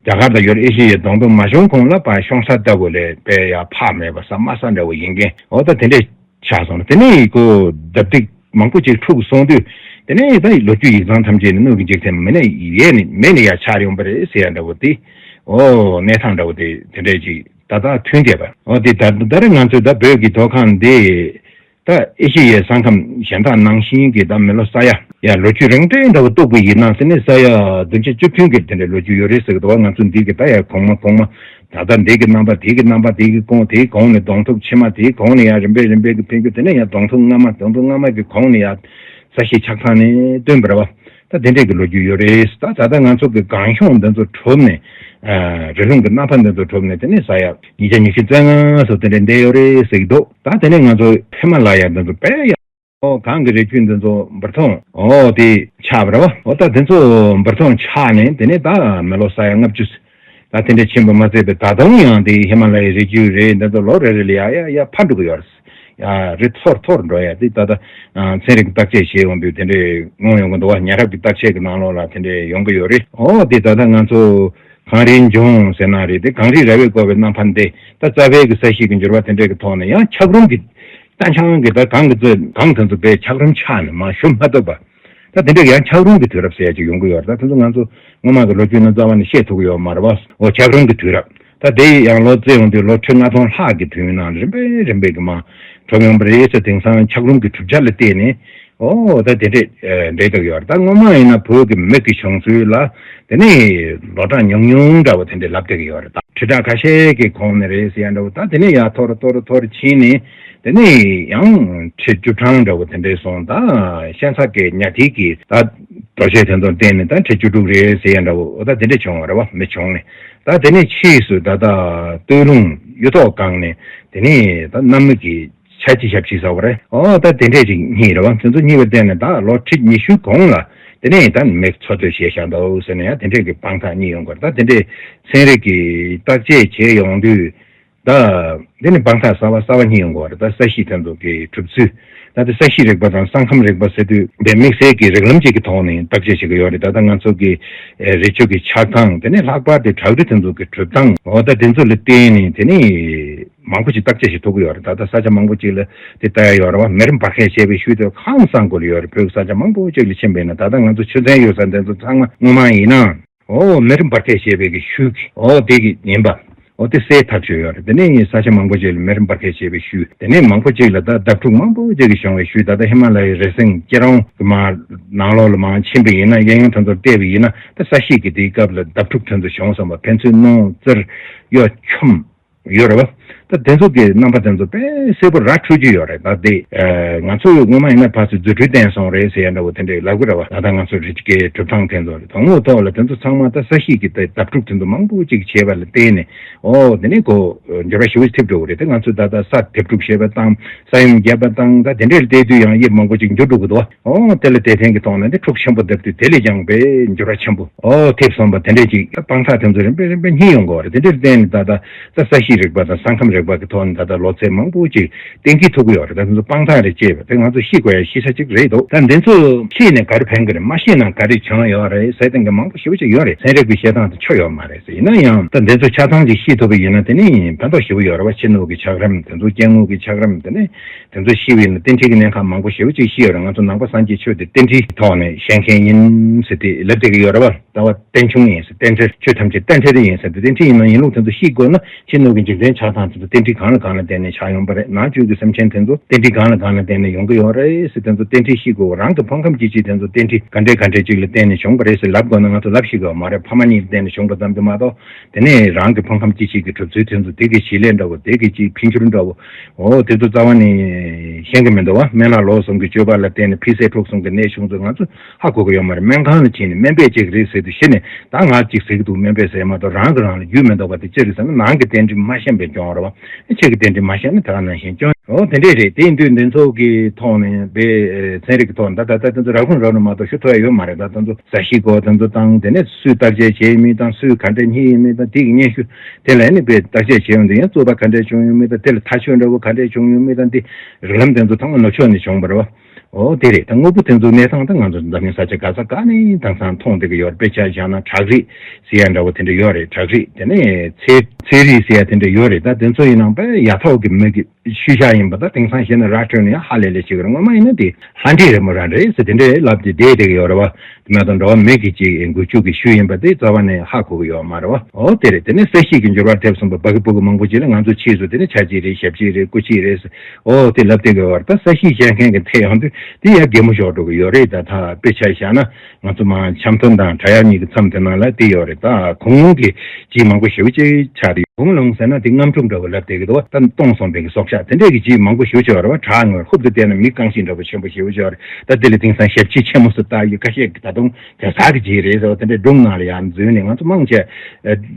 རྒྱ་གར་དང་ཡུ་རོབ་ཨེ་ཤི་ཡའི་གདོང་ཐུག་མ་བྱུང་གོང་ལ་ཕར་ཤོང་ས་ལྟ་བུ་ལས་དཔེ་ཡ་ཕར་མེད་པ། ས་དམའ་ས་འདྲ་བོ་ཡིན་མཁན། འོ་ད་དེ་འདྲས་ཆགས་སོང་ན། དེ་ནས་ཁོ་རྡབ་རྡེག་མང་པོ་ཅིག་འཁྲུགས་སོང་དུས། དེ་ནས་ད་ལོ་རྒྱུས་ཡིག་ཚང་ཐམས་ཅད་ནས་སྣོད་ཀྱི་འཇིག་རྟེན་མི་ནས་ཡས་ནས་མེད་ནས་ཡར་ཆགས་ཡོང་པ་རེད་ཟེར་ཡ་འདྲ་བོ་དེ། ཨོ་གནས་སྟངས་འདྲ་བོ་དེ་དེ་འདྲས་ཅིག་ད་ལྟ་ཐོན་བསྡད་པ། ཨོ་དེ་ད་ད་རེས་ང་ཚོས་ད་བོད་ཀྱི་མཐོ་སྒང་འདི་ད་ཨེ་ཤི་ཡའི་ས་ཁམས་གཞན་དག་ནང་བཞིན་གྱི་ད་མི་ལོ་ས་ཡ་ ཡ་ལོ་རྒྱུས་རིང་གྲས་འདྲ་བོ་གཏུགས་པ་ཡིན་ན་ཟེར་ནས་ས་ཡ་བདུན་ཅུ་བཅུ་བདུན་གྱི་དེ་འདྲའི་ལོ་རྒྱུས་ཡོད་རེད་ཟེར་གི་འདུག་བ། ང་ཚོ་འདི་གི་ད་ཡ་གོང་མ་གོང་མ་ད་ལྟ་འདི་གི་རྣམ་པ་དེ་གི་རྣམ་པ་དེ་གི་གོང་དེའི་གོང་ནས་གདོང་ཐུག་ཕྱི་མ་དེའི་གོང་ནས་ཡ་རིམ་པས་རིམ་པས་ཀྱི་འཕེལ་འགྱུར། དེ་ནས་ཡ་གདོང་ཐུག་སྔ་མ་གདོང་ཐུག་སྔ་མ་གི་གོང་ནས་ཡ་ས་གཞི་ཆགས་སྟངས་ནས་བཏོན་པ་རེད་བ། ད་དེ་འདྲས་ཀྱི་ལོ་རྒྱུས་ཡོད་རེད། ད་ད་ལྟ་ང་ཚོ་གི་གང་བྱུང་འདི་ཚོ་གྲུབ་ནས་རི་ལུང་གི་རྣམ་པ་འདི་ཚོ་གྲུབ་ནས་དེ་ནས་ས་ཡ་ཉིས་བརྒྱ་ཉི་ཤུ་རྩ་ལྔ་སོགས་དེ་འདྲས་འདས་ཡོད་རེད་ཟེར་གྱི་འདུག་ད་དེ་ནས་ང་ཚོ་ཧི་མ་ལ་ཡ་འདི་ཚོ་དཔེ་ཡ། ཨོ་གངས་ཀྱི་རི་རྒྱུད་འདི་ཚོ་འབུར་ཐོན་ཨོ་དེ་ཆགས་པ་རེད་བ། ཨོ་ད་དེ་ཚོ་འབུར་ཐོན་ཆགས་ནས་དེ་ནས་ད་མི་ལོ་ས་ཡ་ལྔ་བཅུ་ད་དེ་འདྲ་ཕྱིན་པ་མ་ཟད་པའི་ད་དུང་ཡང་དེ་ཧི་མ་ལ་ཡའི་རི་རྒྱུད་རེད། འདི་ཚོ་ལོ་རེ་རེ་ལ་ཡ་ཡ་ཡ་འཕར་འགྲོ་གི་ཡོད་རེད། ཡ་རི་མཐོར་མཐོར་འགྲོ་ཡ་དེ་ད་ལྟ་ཚན་རིག་བརྟག་དཔྱད་བྱེད་ཡོང་དུས་དེ་འདྲས་མངོན་ཡོང་གི་འདུག་བ། ཉ་རབས་ཀྱི་བརྟག་དཔྱད་ཀྱི་ནང་ལོགས་ལ་དེ་འདྲས་ཡོང་གི་ཡོད་རེད། ཨོ་དེ་ད་ལྟ་ང་ཚོ་གངས་རིའི་འབྱུང་ཟེར་ན་རེད། དེ་གངས་རིས་ར་བས་བསྐོར་བའི་རྣམ་པ་འདི་ད་རྩ་བའི་གི་ས་གཞི་གི་འགྱུར་བ་དེ་འདྲས་ཀྱི་ཐོག་ནས་ཡང་འཁྱགས་རོམ་གྱི་ད་ཆང་གི་ད་གངས་ཀྱི་རྩེ་གངས་དེ་ཚོ་དཔེ་འཁྱགས་རོམ་ཆགས་ནས་མར་ཞུ་མ་ཐུབ་པ། ད་དེ་འདྲས་ཀྱི་ཡང་འཁྱགས་རོམ་གྱི་དུས་རབས་ཟེར་ཡ་ཅིག་ཡོང་གི་ཡོད་རེད། ད་དེ་ཚོ་ང་ཚོ་སྔོན་མ་གི་ལོ་རྒྱུས་ནང་རྩ་བ་ནས་བཤད་ཐུབ་ཀྱི་ཡོད་མ་རེད་བ། འོ་འཁྱགས་རོམ་གྱི་དུས་རབས། ད་དེ་ཡང་ལོ་བརྩི་ཡོང་དུས་ལོ་ཁྲི་ལྔ་སྟོང་ལྷག་གི་དུས་ཡུན་ནང་རིམ་པས་རིམ་པས་ཀྱི་མར་གྲུབ་ཡོང་པ་རེད་ཟེར། དེང་སང་འཁྱགས་རོམ་གྱི་གྲུབ་ཆ་ལ་བལྟས་ནས་ཨོ་ད་དེ་འདྲས་འགྲེལ་བསྡུར་ཡོད་རེད། ད་སྔོན་མ་ཡིན་ན་བོད་ཀྱི་མི་གི་བྱུང་ཚུལ་ལ་དེ་ནས་ལོ་གྲངས་ཉུང་ཉུང་འདྲ་བོ་དེ་འདྲས་ལབ་བསྡད་ཀྱི་ཡོད་རེད། ད་ཁྲི་ཕྲག་ཁ་ཤས་ཀྱི་གོང་ནས་རེད་ཟེར་ཡ་འདྲ་བོ། ད་དེ་ནས་ཡར་མཐོ་རུ་མཐོ་རུ་མཐོ་རུ་ཕྱིན་ནས་དེ་ནས་ཡང་ཁྲི་བཅུ་གྲངས་འདྲ་བོ་དེ་འདྲས་སོང་། ད་ཤན་ཚ་གི་ཉ་ཐིག་གི་ད་རྡོ་ཆས་དེ་ཚོ་བསྟན་ནས་ད་ཁྲི་བཅུ་དྲུག་རེད་ཟེར་ཡ་འདྲ་བོ། ད་དེ་འདྲས་བྱུང་བ་རེད་བ། མི་བྱུང་ནས་ད་དེ་ནས་ཕྱིས་སུ་ད་ད་སྟོད་ལུང་གཡུ་ཐོག་སྒང་ནས་དེ་ནས་ད་གནམ་མི་གི་ཆ་གཅིག་ཞབས་གཅིག་ཟེར་བ་རེད། ཨོ་ད་དེ་འདྲས་ཅིག་རྙེད་རེད་བ། དེ་ཚོ་རྙེད་པ་བལྟས་ནས་ད་ལོ་ཁྲི་ཉི་ཤུ་གོང་ལ་དེ་ནས་ད་མི་འཚོ་སྡོད་བྱས་བཞག་འདུག་ཟེར་ནས་ཡང་དེ་འདྲས་ཀྱི་དཔང་རྟགས་རྙེད་ཡོང་གི་རེད། ད་དེ་འདྲས་ཚན་རིག་གི་བརྟག་དཔྱད་བྱས་ཡོང་དུས་ད་དེ་ནས་དཔང་རྟགས་གསར་བ་གསར་བ་རྙེད་ཡོང་གི་རེད། ད་ས་གཞི་དེ་ཚོ་གི་གྲུབ་ཚུལ། ད་དེ་ས་གཞི་རིག་པ་དང་ས་ཁམས་རིག་པ་ཟེར་དུས་དེ་དམིགས་བསལ་གྱི་རིགས་ལམ་ཅིག་གི་ཐོག་ནས་བརྟག་དཔྱད་བྱེད་ཀྱི་ཡོད་རེད། ད་ལྟ་ང་ཚོ་གི་རི་ཆུ་གི་ཆགས་སྟངས། དེ་ནས་ལྷག་པར་དུ་བྲག་རི་དེ་ཚོ་གི་གྲུབ་སྟངས། འོ་ད་དེ་ཚོ་ལ་བརྟེན་ནས་དེ་ནས་མང་པོ་ཞིག་བརྟག་དཔྱད་བྱེད་ཐུབ་ཀྱི་ཡོད་རེད། ད་ལྟ་ས་ཆ་མང་པོ་ཅིག་ལ་དེ་ལྟ་ཡ་ཡོད་རེད་བ། མེ་རི་འབར་གས་བྱས་པའི་ཤུལ་དེ་ཁམས་སངས་དགོས་ལ་ཡོད་རེད། བོད་ཀྱི་ས་ཆ་མང་པོ་ཅིག་ལ་ཕྱིན་པ་ཡིན་ན། ད་ལྟ་ང་ཚོ་ཆུ་ཚན་ཡོད་ས་དེ་ཚོ་ཚང་མ་སྔོན་མ་ཡིན་ན། འོ་མེ་རི་འབར་གས་བྱས་པའི་གི་ཤུལ་གི་འོ་དེ་གི་ཡིན་པ། འོ་དེ་གསལ་ཐག་ཆོད་ཡོད་རེད། དེ་ནས་ས་ཆ་མང་པོ་ཅིག་ལ་མེ་རི་འབར་གས་བྱས་པའི་ཤུལ། དེ་ནས་མང་པོ་ཅིག་ལ་ད་བརྡབ་འཁྲུག་མང་པོ་ཅིག་གི་བྱུང་བའི་ཤུལ། ད་ལྟ་ཧི་མ་ལ་ཡའི་རི་སེང་སྐྱེད་རོང་གི་མར་ནང་ལོགས་ལ་མར་ཕྱིན་པ་ཡིན་ན། གཡས་གཡོན་དེ་ཚོར་བལྟས་པ་ཡིན་ན་ད་ས་གཞི་གི་དེའི་སྐབས་ལ་བརྡབ་འཁྲུག་དེ་ཚོ་བྱུང་སོང་བ། ཕན་ཚུན་སྣུམ་རྩེར་གཡོ་འཆམ། ཡོད་རེད་བ། ད་དེ་ཚོ་གི་རྣམ་པ་དེ་ཚོ་དཔེ་གསལ་པོ་ར་འཕྲོད་ཀྱི་ཡོད་རེད། ད་དེ་ཨ་ང་ཚོས་སྔོན་མ་ཡིན་ན་ཕར་ཚུར་རྫུ་འཕྲུལ་བསྟན་སོང་རེད་ཟེར་ཡ་འདྲ་བོ་དེ་འདྲས་ལབ་གི་རེད་བ། ད་ལྟ་ང་ཚོ་རི་སྐྱེས་གྲུབ་སྟངས་དེ་ཚོ་རེད། དང་པོ་ཐོག་ལ་དེ་ཚོ་ཚང་མ་ད་ས་གཞི་གི་ད་བརྡབ་འཁྲུག་དེ་ཚོ་མང་པོ་ཅིག་བྱས་པ་ལ་བརྟེན་ནས་ཨོ་དེ་ནས་ཁོ་འགྱུར་བ་ཞེ་པོ་ཐེབས་འགྲོ་གི་རེད། དེ་ང་ཚོས་ད་ལྟ་ས་དེབ་དྲུག་བྱས་པ་དང་ས་ཡོམ་བརྒྱབ་པ་དང་ད་དེ་འདྲས་ལ་བལྟས་དུས་ཡང་དབྱིབས་མང་པོ་ཅིག་འགྱུར་འགྲོ་གི་འདུག་ཨོ་དེ་ལ་དེ་ཐེངས་ཀྱི་ཐོག་ནས་དེ་འཁྲུག་ཆེན་པོ་བརྡབས་དུས་དེ་ལས་ཀྱང་དཔེ་འགྱུར་བ་ཆེན་པོ་ཨོ་ཐེབས་སོང་བ་དེ་འདྲས་ཅིག་ད་དཔང་རྟགས་དེ་ཚོ་རིམ་པས་རིམ་པས་རྙེད་ཡོང་གི་ཡོད་རེད། དེ་འདྲས་བརྟེན་ནས་ད་ལྟ་ད་ས་གཞི་རིག་པ་དང་ས་ཁམས་རིག་པ་གི་ཐོག་ནས་ད་ལྟ་ལོ་ཚད་མང་པོ་ཅིག་གཏན་འཁེལ་ཐུབ་ཀྱི་ཡོད་རེད། ད་དེ་ཚོ་དཔང་རྟགས་རེད་ཅེས་པ་དེ་ང་ཚོ་ཤེས་དགོས་ཡ་ཤེས་བྱ་ཅིག་རེད་འདུག་ད་འདི་ཚོ་ཤེས་ནས་ག་རེ་ཕན་གི་རེད། མ་ཤེས་ན་ག་རེ་བྱུང་ཡོད་རེད་ཟེར་སྟངས་ཀྱི་མང་པོ་ཞེ་པོ་ཅིག་ཡོད་རེད། ཚན་རིག་པའི་བཤད་སྟངས་དེ་ཆོ་ཡོད་མ་རེད་ཟེར། ཡིན་ན་ཡང་ད་འདི་ཚོ་ཆ་ཚང་ཅིག་ཤེས་ཐུབ་པ་ཡིན་ན་དེ་ནི་ཕན་ཐོགས་ཞེ་པོ་ཡོད་རེད་བ། ཕྱི་ནང་གི་ཆགས་རིམ་དེ་ཚོ་སྐྱེ་དངོས་ཀྱི་ཆགས་རིམ་དེ་ནི། དེ་ཚོ་ཤེས་པ་ཡིན་ན་རྟེན་འབྲེལ་གྱི་གནད་འགག་མང་པོ་ཞེ་པོ་ཅིག་ཤེས་ཡོད་རེད། ང་ཚོ་ནང་པ་སངས་རྒྱས་ཆོས་དེ་རྟེན་འབྲེལ་གྱི་ཐོག་ནས་བཤད་མཁན་ཡིན་ཟེར་ཏེ་ལབ་བསྡད་ཀྱི་ཡོད་རེད་བ། ལྟ་བ་རྟེན་འབྱུང་ཡིན་ཟེར། རྟེན་འབྲེལ་ཆོས་ཐམས་ཅད་རྟེན་འབྲེལ་ཡིན་ཟེར་ཏེ། རྟེན་འབྲེལ་ཡིན་ན་ཡིན་ལུགས་དེ་ཚོ་ཤེས་དགོས་ན་ཕྱི་ནང་གི་འཇིག་རྟེན་ཆགས་སྟངས་དེ་ཚོ་རྟེན་འབྲེལ་གང་ལ་གང་ལ་བརྟེན་ནས་ཆགས་ཡོང་པ་རེད། ནང་བཅུད་ཀྱི་སེམས་ཅན་དེ་ཚོ་རྟེན་འབྲེལ་གང་ལ་གང་ལ་བརྟེན་ནས་ཡོང་གི་ཡོད་རེད་ཟེར། དེ་ཚོ་རྟེན་འབྲེལ་ཤེས་དགོས། རང་གི་ཕུང་ཁམས་སྐྱེ་མཆེད་དེ་ཚོ་རྟེན་འབྲེལ་ག་འདྲས་ག་འདྲས་ཅིག་ལ་བརྟེན་ནས་བྱུང་བ་རེད་ཟེར་ལབ་དགོས་ན་ང་ཚོ་ལབ་ཤེས་ཀྱི་ཡོད་མ་རེད། ཕ་མ་གཉིས་ལ་བརྟེན་ནས་བྱུང་བ་ཙམ་གྱིས་མ་གཏོགས། དེ་ནས་རང་གི་ཕུང་ཁམས་སྐྱེ་མཆེད་ཀྱི་གྲུབ་ཚུལ་དེ་ཚོ་དེ་གི་བྱེད་ལས་འདྲ་བོ། དེ་གི་ཅིག་འཕེལ་འགྱུར་འདྲ་བོ། འོ་དེ་ཚོ་རྩ་བ་ནས་ཤེས་ཀྱི་མི་འདུག་བ། སྨན་བླ་ལོ་གསུམ་གྱི་སྤྱོད་པ་ལ་བརྟེན་ནས་འཕེལ་ཟད་འཁྲུག་གསུམ་གྱི་གནས་བྱུང་ཚུལ་ང་ཚོ་ཧ་གོ་གི་ཡོད་མ་རེད། སྨན་ཁང་ལ་ཕྱིན་ནས་སྨན་པས་ཅིག་རེད་ཟེར་དུས་གཞི་ནས་ད་ང་ཅིག་ཟེར་གི་འདུག་སྨན་པས་ཟེར་མ་གཏོགས་རང་གི་རང་ལ་རྒྱུས་མི་འདུག་པ་དེ་ཅི་རེད་ཟེར་ན། ནང་གི་རྟེན་འབྲེལ་མ་ཤེས་པས་སྐྱོན་རེད་བ། ཕྱི་གི་རྟེན་འབྲེལ་མ་ཤེས་ན་དེ་ག་ནང་བཞིན་སྐྱོན། འོ་དེ་འདྲས་རེད། དེ་ཡིན་དུས་འདི་ཚོ་གི་ཐོག་ནས་པའི་ཚན་རིག་གི་ཐོག་ནས་ད་ད་ད་དེ་ཚོ་རག་ཁུངས་རག་ནས་མ་གཏོགས་ཞུ་ཐུབ་ཡ་ཡོད་མ་རེད། ད་དེ་ཚོ་ས་གཞི་སྐོར་དེ་ཚོ་དང་། དེ་ནས་སུས་བརྟག་དཔྱད་བྱས་ཡོད་མེད་དང་། སུས་ག་འདྲས་རྙེད་ཡོད་མེད་དང་། དེ་གི་སྙན་ཞུ་དེ་ལ་ནི་པའི་བརྟག་དཔྱད་བྱས་ཡོང་དུས་ཡང་རྩོད་པ་ག་འདྲས་བྱུང་ཡོད་མེད་དང་། དེ་ལ་ཐག་གཅོད་འདྲ་བོ་ག་འདྲས་བྱུང་ཡོད་མེད་དང་། དེ་རིགས་ལམ་དེ་ཚོ་ཚང་མ་ནུབ་ཕྱོགས་ནས་བྱུང་བ་རེད་བ། འོ་དེ་རེད། ད་དངོས་པོ་དེ་ཚོའི་གནས་སྟངས་ད་ང་ཚོ་འཛམ་གླིང་ས་ཆ་ག་ས་ག་ནས་དེང་སང་མཐོང་བསྡད་ཀྱི་ཡོད་རེད། དཔེ་ཆ་བཞག་ན་བྲག་རི་ཟེར་ཡ་འདྲ་བོ་དེ་འདྲ་ཡོད་རེད། བྲག་རི་དེ་ནས་ཚལ་ཚལ་རི་ཟེར་ཡ་དེ་འདྲ་ཡོད་རེད། ད་དེ་ཚོ་ཡིན་ནའང་པའི་ཡ་ཐོག་གི་མི་གི་ཤུལ་བཞག་ཡིན་པ་དང་། དེང་སང་བཤད་ན་ར་འཕྲོད་ནས་ཡང་ཧ་ལས་ལས་བྱེད་ཀྱི་རེད། སྔོན་མ་ཡིན་ན་དེ་ལྷ་འདྲེ་རེད་མོ་ར་འདྲེ་ཟེར་དེ་འདྲའི་ལབ་དེ་བསྡད་བསྡད་ཀྱི་ཡོད་རེད་བ། དེ་མ་གཏོགས་འགྲོ་བ་མི་གི་ཅིག་འགུལ་སྐྱོད་ཀྱི་ཤུལ་ཡིན་པ་དེ་རྩ་བ་ནས་ཧ་གོ་གི་ཡོད་མ་རེད་བ། འོ་དེ་རེད། དེ་ནས་ས་གཤིས་ཀྱི་འགྱུར་བ་ཐེབས་སོང་བ་བ་གི་བུ་གི་མང་པོ་ཅིག་ལ་ང་ཚོ་ཕྱིས་སུ་དེ་ནས་ཆ་གཅིག་རེད། ཞབས་གཅིག་རེད། སྐུ་གཅིག་རེད། འོ་དེ་ལབ་བསྡད་ཀྱི་ཡོད་རེད། ད་ས་གཤིས་བཤད་མཁན་གྱི་ཐད་ཡོང་དུས་དེ་ཡང་གད་མོ་ཤོར་འགྲོ་གི་ཡོད་རེད། ད་ད་དཔེ་ཆ་བཞག་ན། ང་ཚོ་མ་འཆམ་མཐུན་དང་བྲག་གཡབ་གཉིས་ཀྱི་མཚམས་དེ་ནང་ལ་དེ་ཡོད་རེད། ད་གུང་ལུང་གི་ཅིག་མང་པོ་ཞེ་པོ་ཅིག་ཆགས་རེད། གུང་ལུང་ཟེར་ན་དེ་རྔམ་འཁྲུག་འདྲ་བོ་ལབ་བསྡད་ཀྱི་འདུག་བ། ད་སྟོང་སོང་བའི་གི་སྲོག་ཆགས་དེ་འདྲས་ཀྱི་ཅིག་མང་པོ་ཞེ་པོ་ཅིག་ཡོད་རེད་བ། བྲག་ངོས་ཧུབ་ཏུ་བལྟས་ན་མི་རྐང་ཤིང་འདྲ་བོ་ཆེན་པོ་ཞེ་པོ་ཅིག་ཡོད་རེད། ད་དེ་ལ་དེང་སང་ཞབས་ཕྱི་ཆེན་མོ་ཟེར་ལྟ་ཡི་ཁ་ཤས་ཀྱི་ད་དུང་གེ་སར་གྱི་རྗེས་རེད་ཟེར་བ་དེ་འདྲས་སྒྲུང་ནང་ལ་ཡང་འཛུལ་ནས། ང་ཚོ་མང་ཆེ་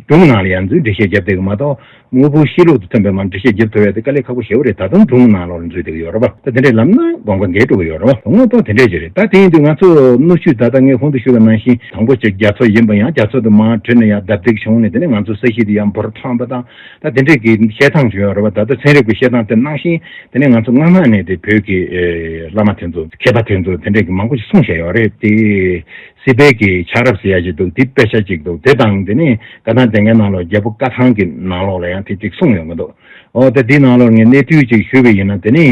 སྒྲུང་ནང་ལ་ཡང་འཛུལ་འགྲེལ་བཤད་རྒྱབ་བསྡད་ཀྱི་མ་གཏོགས། དངོས་པོ་གཤིས་ལུགས་དང་མཐུན་པའི་མ་འགྲེལ་བཤད་རྒྱབ་ཐུབ་ཡ་དེ་དཀའ་ལས་ཁག་པོ་ཞེ་པོ་རེད། ད་དུང་སྒྲུང་ནང་ལོགས་ལ་འཛུལ་བསྡད་ཀྱི་ཡོད་རེད་བ། ད་དེ་འདྲས་ལབ་ན་དགོངས་པ་འགལ་འགྲོ་གི་ཡོད་རེད་བ། དངོས་པོ་དེ་འདྲས་ཅིག་རེད། ད་དེ་ཡིན་དུས་ང་ཚོ་སྣོད་བཅུད་ད་ལྟ་ངས་གོང་དུ་ཞུས་པ་ནང་བཞིན། དང་པོ་ཅིག་རྒྱ་མཚོ་ཡིན་པ་ཡང་། རྒྱ་མཚོ་དེ་མར་བྲུས་ནས་ཡར་བརྡབ་གཏིག་བྱུང་ནས་དེ་ནས་ང་ཚོ་ས་གཞི་དེ་ཡར་འབུར་ཐོན་པ་དང་། ད་དེ་འདྲས་ཀྱི་བཤད་སྟངས་ཅིག་ཡོད་རེད་བ། ད་ལྟ་ཚན་རིག་པའི་བཤད་སྟངས་དེ་ནང་བཞིན། དེ་ནས་ང་ཚོ་སྔ་མ་ནས་དེ་བོད་ཀྱི་ཨེ་བླ་མ་དེ་ཚོ་མཁས་པ་དེ་ཚོ་དེ་འདྲས་ཀྱི་མང་པོ་ཞིག་གསུངས་བཞག་ཡོད་རེད་དེ། སྲིད་པའི་གི་ཆགས་རབས་ཟེར་ཡ་ཅིག་འདུག་དེ་དཔེ་ཆ་ཅིག་འདུག་དེ་དང་དེ་ནས་བཀའ་ཐང་ལྡན་མཁན་ནང་ལོགས། རྒྱལ་པོ་བཀའ་ཐང་གི་ནང་ལོགས་ལ་ཡང་དེ་ཅིག་གསུངས་ཡོང་གི་འདུག་འོ་ད་དེའི་ནང་ལོགས་ངས་གནས་ཚུལ་ཅིག་ཞུས་པ་ཡིན་ན། དེ་ནས་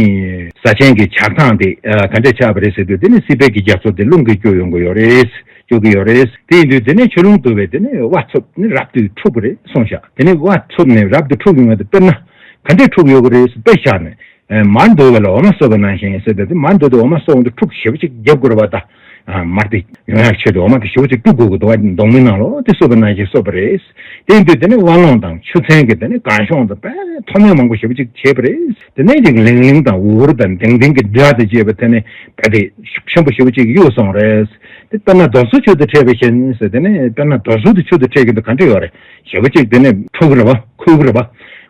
ས་ཆེན་གྱི་ཆགས་སྟངས་དེ་ཨ་ག་འདྲས་ཆགས་པ་རེད་ཟེར་དུས། དེ་ནས་སྲིད་པའི་གི་རྒྱ་མཚོ་དེ་རླུང་གིས་སྐྱོ་ཡོང་གི་ཡོད་རེད། སྐྱོ་གི་ཡོད་རེད། དེ་ཡིན་དུས་དེ་ནས་ཆུ་ཀླུང་བསྡུ་བས་དེ་ནས་དབའ་ཚུབ་ནས་རབ་ཏུ་འཁྲུགས་པ་རེད་གསུངས་ཤག་དེ་ནས་དབའ་ཚུབ་ནས་རབ་ཏུ་འཁྲུགས་ཡོང་བ་དེ་དཔེར་ན་ག་འདྲས་འཁྲུགས་ཡོད་གི་རེད་ཟེར། དཔེ་བཞག་ནས། ཨེ་མར་འདུ་བ་ལ་འོ་མ་གསོབ་པ་ནང་བཞིན་ཟེར་ཏེ། དེ་མར་འདུ་དུས་འོ་མ་གསོབ་འོང་དུས་འཁྲུག་ཞེ་པོ་ཅིག་རྒྱབ་དགོས་རེད་བ། ད་ཨ་མར་དེ་ཡོང་ཡག་ཆེད་དུ་འོ་མ་དེ་ཞེ་པོ་ཅིག་བཀྲུ་དགོས་ཀྱི་འདུག་བ། གདོང་མའི་ནང་ལོགས་དེ་གསོབ་པ་ནང་བཞིན་གསོབ་པ་རེད། དེ་ཡིན་དུས་དེ་ནས་དབའ་ཀླུང་དང་ཆུ་ཚན་གྱི་དེ་ནས་གངས་གཞོང་དུ་དཔེ་མཐོ་དམན་མང་པོ་ཞེ་པོ་ཅིག་བྱས་པ་རེད། དེ་ནས་ཅིག་ལིང་ལིང་དང་འུར་འུར་དང་ལྡིང་ལྡིང་གི་སྒྲ་དང་བཅས་པ་དེ་ནས་དཔེ་དེ་ཤུགས་ཆེན་པོ་ཞེ་པོ་ཅིག་གཡུགས་སོང་རེད། དེ་དཔེར་ན་རྡོ་སོལ་ཆུ་དང་འཕྲད་པ་བཞིན་ཟེར། དེ་ནས་དཔེར་ན་རྡོ་སོལ་དེ་ཆུ་དང་འཕྲད་ཀྱི་འདུག་ག་འདྲ་ཡོད་རེད། ཞེ་པོ་ཅིག་དེ་ནས་འཁྲུག་གི་རེད་བ། ཁུག་གི་རེད་བ།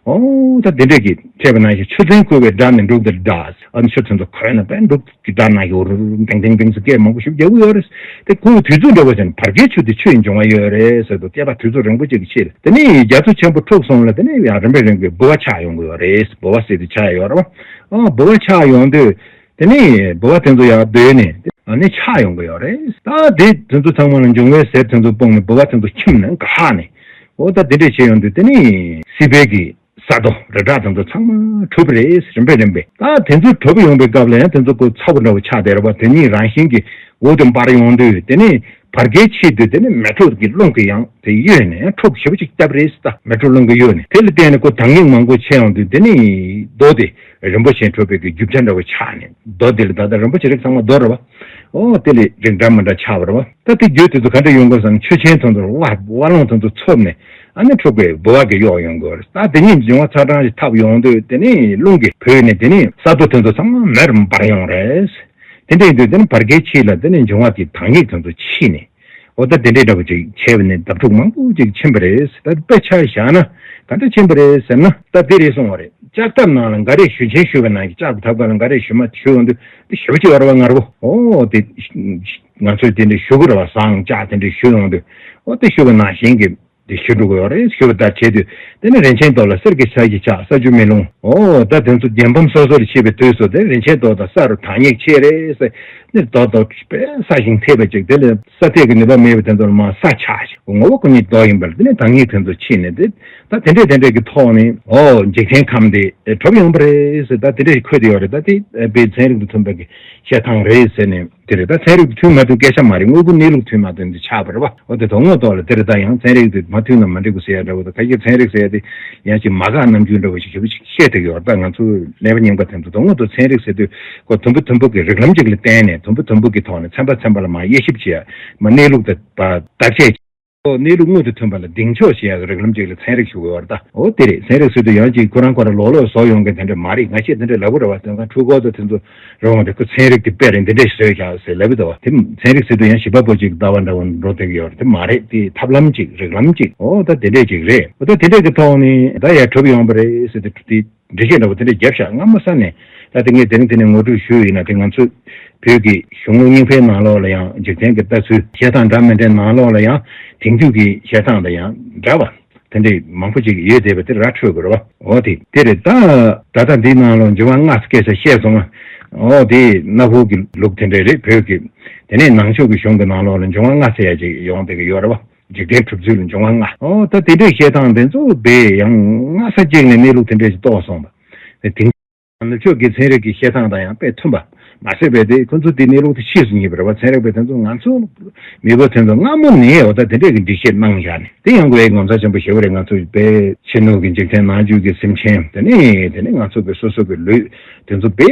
ཨོ་ད་དེ་འདྲས་ཀྱི་འཕྲད་པ་ནང་བཞིན། ཆུ་ཚན་ཁུག་པའི་སྒྲ་ནི་འབྲུག་ལྟར་སྒྲོག་ཨ་ནི་ཆུ་ཚན་དུ་ཁོལ་ན་དཔེ་འབྲུག་གི་སྒྲ་ནང་བཞིན་འུར་འུར་འབྲིང་འབྲིང་འབྲིང་ཟེར་སྐད་མང་པོ་ཞིག་རྒྱག་གི་ཡོད་རེད། དེ་ཁུག་པའི་དུས་ཚོད་འདྲ་བོ་ཟེར་ན་བར་བརྒལ་ཆུ་དེ་ཆུ་ཡི་འབྱུང་བ་ཡོད་རེད་ཟེར་དུས། སྐྱེས་པ་དུས་ཚོད་རིང་པོ་ཅིག་གི་ཕྱིར། དེ་ནས་རྒྱ་མཚོ་ཆེན་པོ་འཁྲུགས་སོང་ལ། དེ་ནས་ཡང་རིམ་པས་རིམ་པས་ལྦུ་བ་ཆགས་ཡོང་གི་ཡོད་རེད། ལྦུ་བ་ཟེར་དུས་ཆགས་ཡོད་རེད་བ། ཨ་ལྦུ་བ་ཆགས་ཡོང་དུས། དེ་ནས་ལྦུ་བ་དེ་ཚོ་ཡར་བརྡོལ་ནས་ཨ་ནི་ཆགས་ཡོང་གི་ཡོད་རེད། ད་དེ་དེ་ཚོ་ཚང་མ་ལ་འབྱུང་བའི་ཟས་དེ་ཚོ་སྤུངས་ནས་ལྦུ་བ་དེ་ཚོ་ཁྱིམ་ནས་འགག་ནས། འོ་ད་དེ་འདྲས་བྱས་ཡོང་དུས་དེ་ནས་སྲིད་པའི་གི་ས་རྡོ་རི་བྲག་དེ་ཚོ་ཚང་མ་གྲུབ་པ་རེད། རིམ་པས་རིམ་པས། ད་དེ་ཚོ་གྲུབ་ཡོང་པའི་སྐབས་ལ་ཡང་དེ་ཚོ་ཀོ་ཚ་པོ་འདྲ་བོ་ཆགས་བསྡད་རེད་བ། དེ་གཉིས་རང་བཞིན་གྱིས་འོ་དེ་འབར་ཡོང་དུས། དེ་ནས་བར་བརྒལ་ཆེད་དུ་དེ་ནས་མལ་གྲོ་གི་རླུང་གིས་ཡང་དེ་གཡོས་ནས་ཡང་འཁྲུག་ཞེ་པོ་ཅིག་བཏབ་པ་རེད། ད་མལ་གྲོ་རླུང་གིས་གཡོས་ནས། དེ་ལ་བརྟེན་ནས་ཀོ་དྭངས་སྙིགས་མང་པོ་ཆེ་ཡོང་དུས། དེ་ནས་རྡོ་དེ་རིན་པོ་ཆེ་འཕྲོག་པའི་གི་རྒྱུ་ཆ་འདྲ་བོ་ཆགས་ནས། རྡོ་དེ་ལ་ད་ལྟ་རིན་པོ་ཆེ་རིགས་ཚང་མ་རྡོ་རེད་བ། ཨོ་དེ་ལས་རིགས་འདྲ་མི་འདྲ་ཆགས་པ་རེད་བ། ད་དེ་རྒྱུ་དེ་ཚོ་ག་འདྲ་ཡོང་དགོས་སམ། ཆུ་ཆེན་དེ་ཚོ་དབའ་དབའ་ཀླུང་དེ་ཚོ་འཚུབ་ནས་ཨ་ནི་འཁྲུག་པའི་ལྦུ་བ་གིས་གཡོས་ཡོང་དགོས་རེད། ད་དེ་གཉིས་འབྱུང་བ་ཚ་གྲང་ཞིག་ཐེབས་ཡོང་དུས། དེ་ནས་རླུང་གིས་བུས་ནས་དེ་ནས་ས་རྡོ་དེ་ཚོ་ཚང་མ་མེར་འབར་ཡོང་རེད། དེ་འདྲ་ཡིན་དུས་དེ་ནས་བར་བརྒལ་ཆེད་ལ་དེ་ནས་འབྱུང་བ་གི་དྭངས་སྙིགས་དེ་ཚོ་ཕྱིས་ནས། འོ་ད་དེ་འདྲའི་འདྲ་བོ་ཅིག་བྱས་པ་ནས་བརྡབ་འཁྲུག་མང་པོ་ཅིག་ཕྱིན་པ་རེད། ད་དཔེ་ཆ་བཞག་ན་ག་འདྲ་ཕྱིན་པ་རེད་ཟེར་ན། ད་དེ་རེད་གསུངས་པ་རེད། ལྕགས་ཐབ་ནང་ལ་འགའ་རེས་ཞུ་ཆེན་ཞུས་པ་ནང་བཞིན། ལྕགས་ཐབ་སྒང་ལ་འགའ་རེས་ཞུ་མ་ཞུ་ཡོང་དུས་དེ་ཞེ་པོ་ཅིག་ཡོད་རེད་བ། ངར་པོ། ཨོ་དེ་ང་ཚོས་དེ་འདྲ་ཞུ་གི་རེད་བ། ཟངས་ལྕགས་དེ་འདྲ་ཞུ་ཡོང་དུས། ཨོ་དེ་ཞུ་བ་ནང་བཞིན་གྱི་དེ་ཞུ་འགྲོ་གི་ཡོད་རེད། ཞུ་བ་ལྟར་བྱས་དུས་དེ་ནི་རིན་ཆེན་རྡོ་ལ་གསེར་གྱི་ས་གཞི་ཆགས། ས་ཆུ་མེ་རླུང་། ཨོ་ད་དེ་ཚོ་རྒྱལ་ཕམ་སོ་སོར་ཕྱེ་བའི་དུས་སུ། དེ་རིན་ཆེན་རྡོ་དང་ས་རུ་དྭངས་སྙིགས་ཆེ་རེད་ཟེར། ནི་རྡོ་རྡོ་པས་ས་ཞིང་ཐེབས་པ་ཅིག་དེ་ལས་ས་ཐེབས་ཀྱི་ནུས་པ་མེད་པའི་དེ་ཚོར་མ་ས་ཆགས་ཤིང་། ངོ་བོ་ཀུན་ནས་རྡོ་ཡིན་པར། དེ་ནས་དྭངས་སྙིགས་དེ་ཚོ་ཕྱིས་ནས། དེ་ད་དེ་འདྲས་དེ་འདྲས་ཀྱི་ཐོག་ནས་ཨོ་འཇིག་རྟེན་ཁམས་དེ་གྲུབ་ཡོང་པ་རེད་ཟེར། ད་དེ་འདྲས་འཁོད་དེ་ཡོད་རེད། ད་དེ་དཔེ་ཚན་རིག་དང་མཐུན་པ་གི་བཤད་སྟངས་རེད་ཟེར་ནས། དེ་རེད། ད་ཚན་རིག་དང་མཐུན་མ་མཐུན་སྐད་ཆ་མ་རེད། དངོས་པོ་གནས་ལུགས་མཐུན་མ་མཐུན་དེ་ཆགས་པ་རེད་བ། འོ་དེ་དོན་དངོས་ཐོག་ལ་དེ་རེད། ད་ཡང་ཚན་རིག་དེ་མ་མཐུན་ན་མ་འགྲིག་གི་ཟེར་ཡ་འདྲ་བོ་དང་། ཁ་ཤས་ཚན་རིག་ཟེར་ཡ་དེ་ཡང་ཅིག་མ་དགའ་རྣམ་འགྱུར་འདྲ་བོ་ཞིག་ཞེ་པོ་ཅིག་བཤད་བསྡད་ཡོད་རེད། ད་ང་ཚོ་ཀླད་པ་རྙིང་པ་དེ་ཚོ་དོན་དངོས་ཐོག་ཚན་རིག་ཟེར་དུས་ཁོ་དུམ་བུ་དུམ་བུ་གི་རིགས་ལམ་ཅིག་ལ་བརྟེན་ནས། དུམ་བུ་དུམ་བུ་གི་ཐོག་ནས་ཚན་པ་ཚན་པ་ལ་མར་དབྱེ་ཞིབ་བྱེད་ཡ། མར་གནས་ལུགས་དང་བརྟག་དཔྱད། གནས་ལུགས་དངོས་དང་མཐུན་པ་ལ་གདེང་འཇོག་བྱེད་ཡ་གི་རིགས་ལམ་ཅིག་ལ་ཚན་རིག་ཞུ་དགོས་པ་རེད། ད་འོ་དེ་རེད། ཚན་རིག་ཟེར་དུས་ཡང་ཅིག་ཁོ་རང་ཁོ་རང་ལོག་ལོག་བཟོ་ཡོང་མཁན་དེ་འདྲ་མ་རེད། ང་ཆེ་དེ་འདྲ་ལབ་གི་རེད་བ། དེང་སང་འཕྲུལ་འཁོར་དང་དེ་ཚོ་རེད་འོང་དེ། ཁོ་ཚན་རིག་དེ་དཔེ་རེད། འདི་འདྲ་ཞིག་བཟོས་ཤག་ཟེར་ལབ་གི་འདུག་བ། དེ་ཚན་རིག་ཟེར་དུས་ཡང་བྱིས་པ་པོ་ཅིག་ལྟ་བ་འདྲ་བོ་འགྲོ་བསྡད་ཀྱི་ཡོད་རེད། དེ་མ་རེད། དེ་ཐབས་ལམ་ཅིག་རིགས་ལམ་ཅིག་འོ་ད་དེ་འདྲས་ཅིག་རེད། འོ་ད་དེ་འདྲས་ཀྱི་ཐོག་ནས་ད་ཡར་གྲུབ་ཡོང་པ་རེད་ཟེར་དུས་དེ། འགྲེལ་བཤད་འདྲ་བོ་དེ་འདྲ་བརྒྱབ་ཤག་སྔ་མོ་ས་ནས། ད་དེ་ངས་དེ་རིང་དེ་ནས་ངོ་སྤྲོད་ཞུས་ཡིན་ན། དེ་ང་ཚོས་བོད་ཀྱི་གཞུང་ལུགས་རྙིང་པའི་ནང་ལོགས་ལ་ཡང་འཇིག་རྟེན་གྱི་ལྟ་ཚུལ་བཤད་སྟངས་འདྲ་མི་འདྲའི་ནང་ལོགས་ལ་ཡང་དེང་དུས་ཀྱི་བཤད་སྟངས་དང་ཡང་འདྲ་བ་དེ་འདྲའི་མང་པོ་ཅིག་ཡོད་བསྡད་པ་དེ་ར་འཕྲོད་དགོས་རེད་བ། འོ་དེ་དེ་རེད། ད་ད་ལྟ་འདིའི་ནང་ལོགས་འབྱུང་བ་ལྔ་སྐད་ཆ་བཤད་སོང་ང་། འོ་དེ་གནའ་བོ་གི་ལུགས་དེ་འདྲ་རེད། བོད་ཀྱི། དེ་ནས་ནང་ཆོས་ཀྱི་གཞུང་གི་ནང་ལོགས་ལ་འབྱུང་བ་ལྔ་ཟེར་ཡ་ཅིག་ཡོང་བསྡད་ཀྱི་ཡོད་རེད་བ། འཇིག་རྟེན་གྲུབ་ཚུལ་ལ་འབྱུང་བ་ལྔ། ཨོ་ད་དེ་འདྲའི་བཤད་སྟངས་དེ་ཚོ་བས་ཡང་སྔ་ས་གཅིག་ནས་གནས་ལུགས་དེ་འདྲས་ཞིག་རྟོགས་སོང་བ། དེང་ ནུབ་ཕྱོགས་ཀྱི་ཚན་རིག་གི་བཤད་སྟངས་དང་ཡང་དཔེ་མཐུན་པ་མ་ཟད་པའི་དེ་ཁོ་ཚོ་དེ་གནས་ལུགས་དེ་ཤེས་སུ་ངེས་པ་རེད་བ། ཚན་རིག་པའི་དེ་ཚོ་ང་ཚོ་མི་བུ་དེ་ཚོ་སྔ་མོ་ནས་འོ་ད་དེ་འདྲས་ཀྱི་འགྲེལ་བཤད་གནང་བཞག་ནས་དེ་ཡང་དགོས་ཡའི་ངོ་མཚར་ཆེན་པོ་ཞེ་པོ་རེད། ང་ཚོ་དཔེ་ཕྱི་ནང་གི་འཇིག་རྟེན་ནང་བཅུད་ཀྱི་སེམས་ཅན་དེ་ནས་དེ་ནས་ང་ཚོ་གི་སོ་སོ་གི་ལུས་དེ་ཚོ་དཔེ་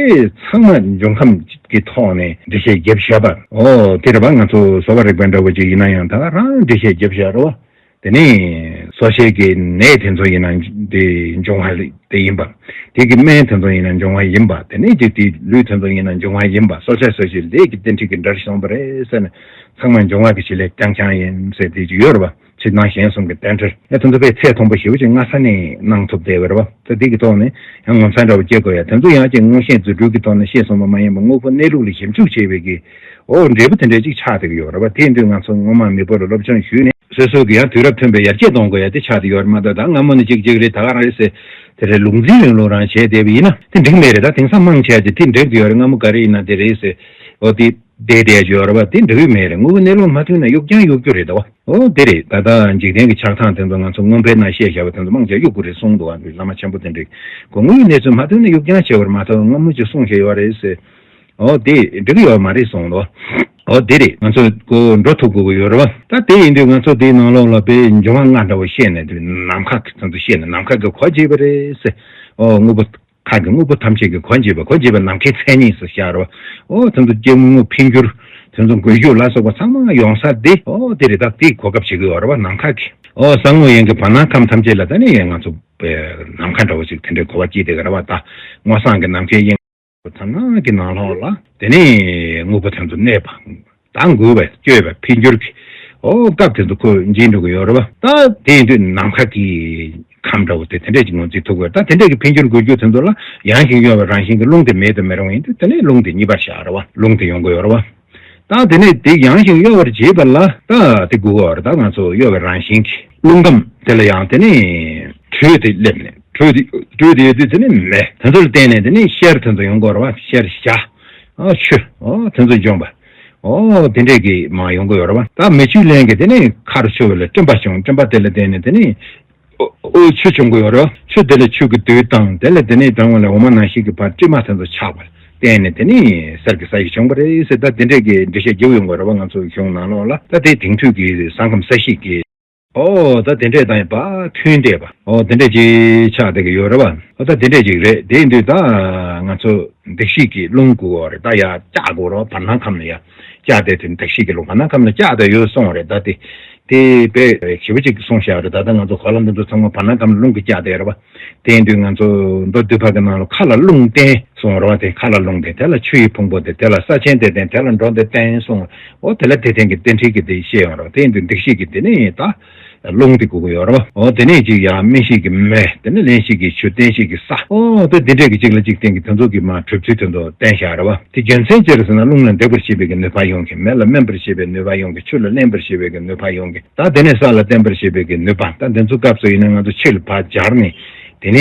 ཚང་མ་འབྱུང་ཁམས་ཀྱི་ཐོག་ནས་འགྲེལ་བཤད་བརྒྱབ་བཞག་པ། འོ་དེ་རེད་བ། ང་ཚོ་གསོ་བ་རིག་པའི་འདྲ་བོ་ཅིག་ཡིན་ན་ཡང་ད་ག་རང་འགྲེལ་བཤད་བརྒྱབ་བཞག་རེད་བ། དེ་ནས་གསོ་བྱེད་ཀྱི་ནད་དེ་ཚོ་ཡིན་ན་དེ་འབྱུང་བ་དེ་ཡིན་པ། དེ་གི་སྨན་དེ་ཚོ་ཡིན་ན་འབྱུང་བ་ཡིན་པ། དེ་ནས་ཀྱི་དེ་ལུས་དེ་ཚོ་ཡིན་ན་འབྱུང་བ་ཡིན་པ། གསོ་བྱེད་གསོ་བྱེད་ལས་ཀྱི་རྟེན་འབྲེལ་གྱི་འདྲ་གསུངས་པ་རེད་ཟེར་ནས་ཚང་མ་འབྱུང་བ་གི་བྱེད་ལས་རྐྱང་རྐྱང་ཡིན་ཟེར་དེ་ཅིག་ཡོད་རེད་བ། ཕྱི་ནང་གཞན་གསུམ་གྱི་རྟེན་འབྲེལ་ཡ་དེ་ཚོ་དཔེ་ཚད་མཐོན་པོ་ཞེ་པོ་ཅིག་སྔ་ས་ནས་གནང་ཐུབ་བསྡད་པ་རེད་བ། ད་དེ་གི་ཐོག་ནས་ཡང་ངོ་མཚར་འདྲ་བོ་སྐྱེ་དགོས་ཡ། དེ་ཚོ་ཡང་ཅིག་མངོན་ཤེས་རྫུ་འཕྲུལ་གྱི་ཐོག་ནས་ཤེས་སོང་བ་མ་ཡིན་པ་དངོས་པོ་གནས་ལུགས་ལ་ཞིབ་འཇུག་བྱས་པའི་གི་འོ་འབྲས་བུ་དེ་འདྲ་ཅིག་ཆགས་བསྡད་ཀྱི་ཡོད་རེད་བ། དེ་ཡིན་དུས་ང་ཚོ་སྔོན་མ་མི་བུ་ལ་སློབ་སྦྱོང་ཞུས་ནས་སོ་སོ་གི་ཡང་དུས་རབས་མཐུན་པའི་ཡར་རྒྱས་གཏོང་དགོས་ཡ་དེ་ཆགས་བསྡད་ཡོད་རེད་མ་གཏོགས། ད་སྔ་མོ་ནས་ཅིག་ཅིག་རེད་ད་ག་རང་རེད་ཟེར་དེ་རེད་ལུག་རྫིའི་ཡོང་ལུགས་རང་བྱས་བསྡད་པ་ཡིན་ན་དེ་འགྲིག་མེད་རེད། ད་དེང་སང་མང་ཆེ་བ་ཅིག་དེ་འགྲིག་གི་ཡོད་རེད། སྔ་མོ་ག་རེ་ཡིན་ན་དེ་རེད་ཟེར་འོ་དེ་བསྡད་བསྡད་ཀྱི་ཡོད་རེད་བ། དེ་འགྲིག་གི་མེད་རེད། དངོས་པོ་གནས་ལུགས་མ་མཐུན་ན་གཡུག་རྐྱང་གཡུག་རྒྱུ་རེད་ད་བ། འོ་དེ་རེད། ད་ལྟ་འཇིག་རྟེན་གྱི་ཆགས་སྟངས་དེ་ཚོ་ང་ཚོ་སྔོན་དཔེ་ནང་བཤད་བཞག་པ་དེ་ཚོ་མང་ཆེ་གཡུག་དགོས་རེད་གསུངས་འདུག་བ། བླ་མ་ཆེན་པོ་དེ་འདྲས་ཁོ་དངོས་ཡོད་གནས་ཚུལ་མ་མཐུན་ན་གཡུག་རྐྱང་བྱེད་པར་མ་གཏོགས་སྔ་མོ་ཅིག་གསུངས་བཞག་ཡོད་རེད་ཟེར། འོ་དེ་འགྲིག་གི་ཡོད་མ་རེད་གསུངས་འདུག་འོ་དེ་རེད། ང་ཚོ་ཁོ་འགྲོ་ཐུབ་དགོས་ཀྱི་ཡོད་རེད་བ། ད་དེ་ཡིན་དུས་ང་ཚོ་དེའི་ནང་ལོགས་ལ་དཔེ་འབྱུང་བ་ལྔ་འདྲ་བོ་བཤད་ནས་དེ་ནམ་མཁའ་གི་ཚོན་དུ་བཤད་ནས་ནམ་མཁའ་གི་གོ་འབྱེད་པ་རེད་ཟེར། འོ་དངོས་པོ་མཁའ་གི་དངོས་པོ་ཐམས་ཅད་ཀྱི་གོ་འབྱེད་པ། གོ་འབྱེད་པ་ནམ་མཁའི་མཚན་ཉིད་སུ་ཤར་བ། འོ་དེ་ཚོ་སྐྱེ་དངོས་འཕེལ་འགྱུར་དེ་ཚོ་འགུལ་སྐྱོད་ལ་སོགས་པ་ཚང་མ་ཡོང་ས་དེ་འོ་དེ་རེད། ད་དེའི་གོ་སྐབས་བྱེད་ཀྱི་ཡོད་རེད་བ། ནམ་མཁའ་གི་འོ་ས་སྔོ་ཡན་གྱི་བར་སྣང་ཁམས་ཐམས་ཅད་ལ་ད་ནི་ཡང་ང་ཚོ་ནམ་མཁའ་འདྲ་བོ་ཞིག་དེ་འདྲའི་གོ་བ་སྐྱེས་བསྡད་ཀྱི་རེད་བ། ད་སྔོ་བསངས་ཀྱི་ནམ་མཁའི་དབྱིངས་བར་སྣང་གི་ནང་ལོགས་ལ་དེ་ནས་དངོས་པོ་དེ་ཚོ་གནས་པ། ད་འགུལ་བ་བསྐྱོད་པ་འཕེལ་འགྱུར་གྱི་འོ་སྐབས་དེ་ཚོ་ཁོ་འབྱེད་འགྲོ་གི་ཡོད་རེད་བ། ད་དེ་ཡིན་དུས་ནམ་མཁའ་གི་ཁམས་འདྲ་བོ་དེ་དེ་འདྲས་ཀྱི་ངོས་འཛིན་ཐུབ་དགོས། ད་དེ་འདྲས་ཀྱི་འཕེལ་འགྱུར་འགུལ་སྐྱོད་དེ་ཚོ་ལ་ཡང་ཞིང་གཡོ་བའི་རང་བཞིན་གྱི་རླུང་དེ་མེད་དུ་མི་རུང་ཡིན་དུས་དེ་ནས་རླུང་དེ་གཉིས་པར་བཞག་རེད་བ། རླུང་དེ་ཡོང་གི་ཡོད་རེད་བ། ད་དེ་ནས་དེ་ཡང་ཞིང་གཡོ་བར་བྱེད་པ་ལ་ད་དེ་དགོས་ཀྱི་ཡོད་རེད། ད་ང་ཚོ་གཡོ་བའི་རང་བཞིན་གྱི་རླུང་ཁམས་དེ་ལ་ཡང་དེ་ནས་དྲོད་དེ་སླེབས་ནས་དྲོད་དེ་དྲོད་དེ་ཡོད་དུས་དེ་ནས་མེ་དེ་ཚོ་ལ་བརྟེན་ནས་དེ་ནས་གཤེར་དེ་ཚོ་ཡོང་གི་ཡོད་རེད་བ། གཤེར་ཞྭ་ཨ་ཆུ་ཨོ་དེ་ཚོ་འབྱུང་བ། ཨོ་དེ་འདྲས་ཀྱི་མ་ཡོང་གི་ཡོད་རེད་བ། ད་མེ་ཆུ་ལེན་གྱི་དེ་ནས་མཁར་ཆུ་བ་ལ་སྤྲིན་པ་བྱུང་། སྤྲིན་པ་དེ་ལ་བརྟེན་ནས་དེ་ནས་ཨོ་ཨོ་ཆུ་བྱུང་གི་ཡོད་རེད་བ། ཆུ་དེ་ལ་ཆུ་གི་རྡུལ་དང་དེ་ལ་དེ་ནས་གྲང་བ་ལ་འོ་མ་ནང་བཞིན་གྱི་བར་དྲི་མ་དེ་ཚོ་ཆགས་པ་ལ་བརྟེན་ནས་དེ་ནས་གསེར་གྱི་ས་གཞི་བྱུང་བ་རེད་ཟེར། ད་དེ་འདྲས་ཀྱི་འགྲེལ་བཤད་རྒྱག་ཡོང་གི་ཡོད་རེད་བ། ང་ཚོ་གཞུང་ནང་ལོགས་ལ་ད་དེ་དེང་དུས་ཀྱི་ས་ཁམས་ས་གཤིས་ཀྱི་ཨོ་ད་དེ་འདྲས་དང་ཡང་ཕར་མཐུན་བསྡད་པ་ཨོ་དེ་འདྲས་ཅིག་ཆགས་བསྡད་ཀྱི་ཡོད་རེད་བ། ཨོ་ད་དེ་འདྲས་ཅིག་རེད། དེ་ཡིན་དུས་ད་ང་ཚོ་འདུ་ཤེས་ཀྱི་རླུང་དགོས་པ་རེད། ད་ཡར་བཀྱག་དགོས་རེད་བ། བར་སྣང་ཁམས་ལ་ཡར་བཀྱག་བསྡད་དེ་འདུ་ཤེས་ཀྱི་རླུང་བར་སྣང་ཁམས་ལ་བཀྱག་བསྡད་ཡོད་གསུངས་པ་རེད། ད་དེ་དེ་དཔེ་ཞེ་པོ་ཅིག་གསུངས་བཞག་པ་རེད། ད་ལྟ་ང་ཚོ་གོ་ལ་འདི་ཚོ་ཚང་མ་བར་སྣང་ཁམས་ལ་རླུང་གིས་བཀྱག་བསྡད་རེད་བ། དེ་ཡིན་དུས་ང་ཚོ་མདོ་སྡུད་པ་གི་ནང་ལ་མཁའ་ལ་རླུང་བརྟེན་གསུངས་པ་རེད་བ། དེ་མཁའ་ལ་རླུང་བརྟེན། དེ་ལ་ཆུ་ཡི་ཕུང་པོ་བརྟེན། དེ་ལ་ས་ཆེན་དེ་བརྟེན། དེ་ལ་འགྲོ་དེ་བརྟེན་གསུངས། འོ་དེ་ལ་དེ་བརྟེན་གྱི་རྟེན་འབྲེལ་གྱི་དེ་བཤད་ཡོང་རེད་བ། དེ་ཡིན་དུས་འདུ་ཤེས་ཀྱི་དེ་ནི་ད་རླུང་དེ་དགོས་ཀྱི་ཡོད་རེད་བ། འོ་དེ་ནས་ཅིག་ཡང་སྨིན་བྱེད་ཀྱི་མེ། དེ་ནས་ལེན་བྱེད་ཀྱི་ཆུ། བརྟེན་བྱེད་ཀྱི་ས། འོ་དེ་འདི་འདྲས་ཀྱི་གཅིག་ལ་གཅིག་བརྟེན་གྱི་དེ་ཚོ་གི་མ་གྲུབ་ཚུལ་དེ་ཚོ་བསྟན་བཞག་རེད་བ། དེ་རྒྱུ་མཚན་ཅི་རེད་ཟེར་ན་རླུང་ལ་འདེགས་པར་བྱེད་པའི་གི་ནུས་པ་ཡོང་གི། མེ་ལ་སྨིན་པར་བྱེད་པའི་ནུས་པ་ཡོང་གི། ཆུ་ལ་ལེན་པར་བྱེད་པའི་གི་ནུས་པ་ཡོང་གི། ད་དེ་ནས་ས་ལ་བརྟེན་པར་བྱེད་པའི་གི་ནུས་པ། ད་འདི་ཚོ་སྐབས་སུ་ཡིན་ན་ང་ཚོ་ཕྱི་ལ་ཕར་སྦྱར་ནས་དེ་ནས་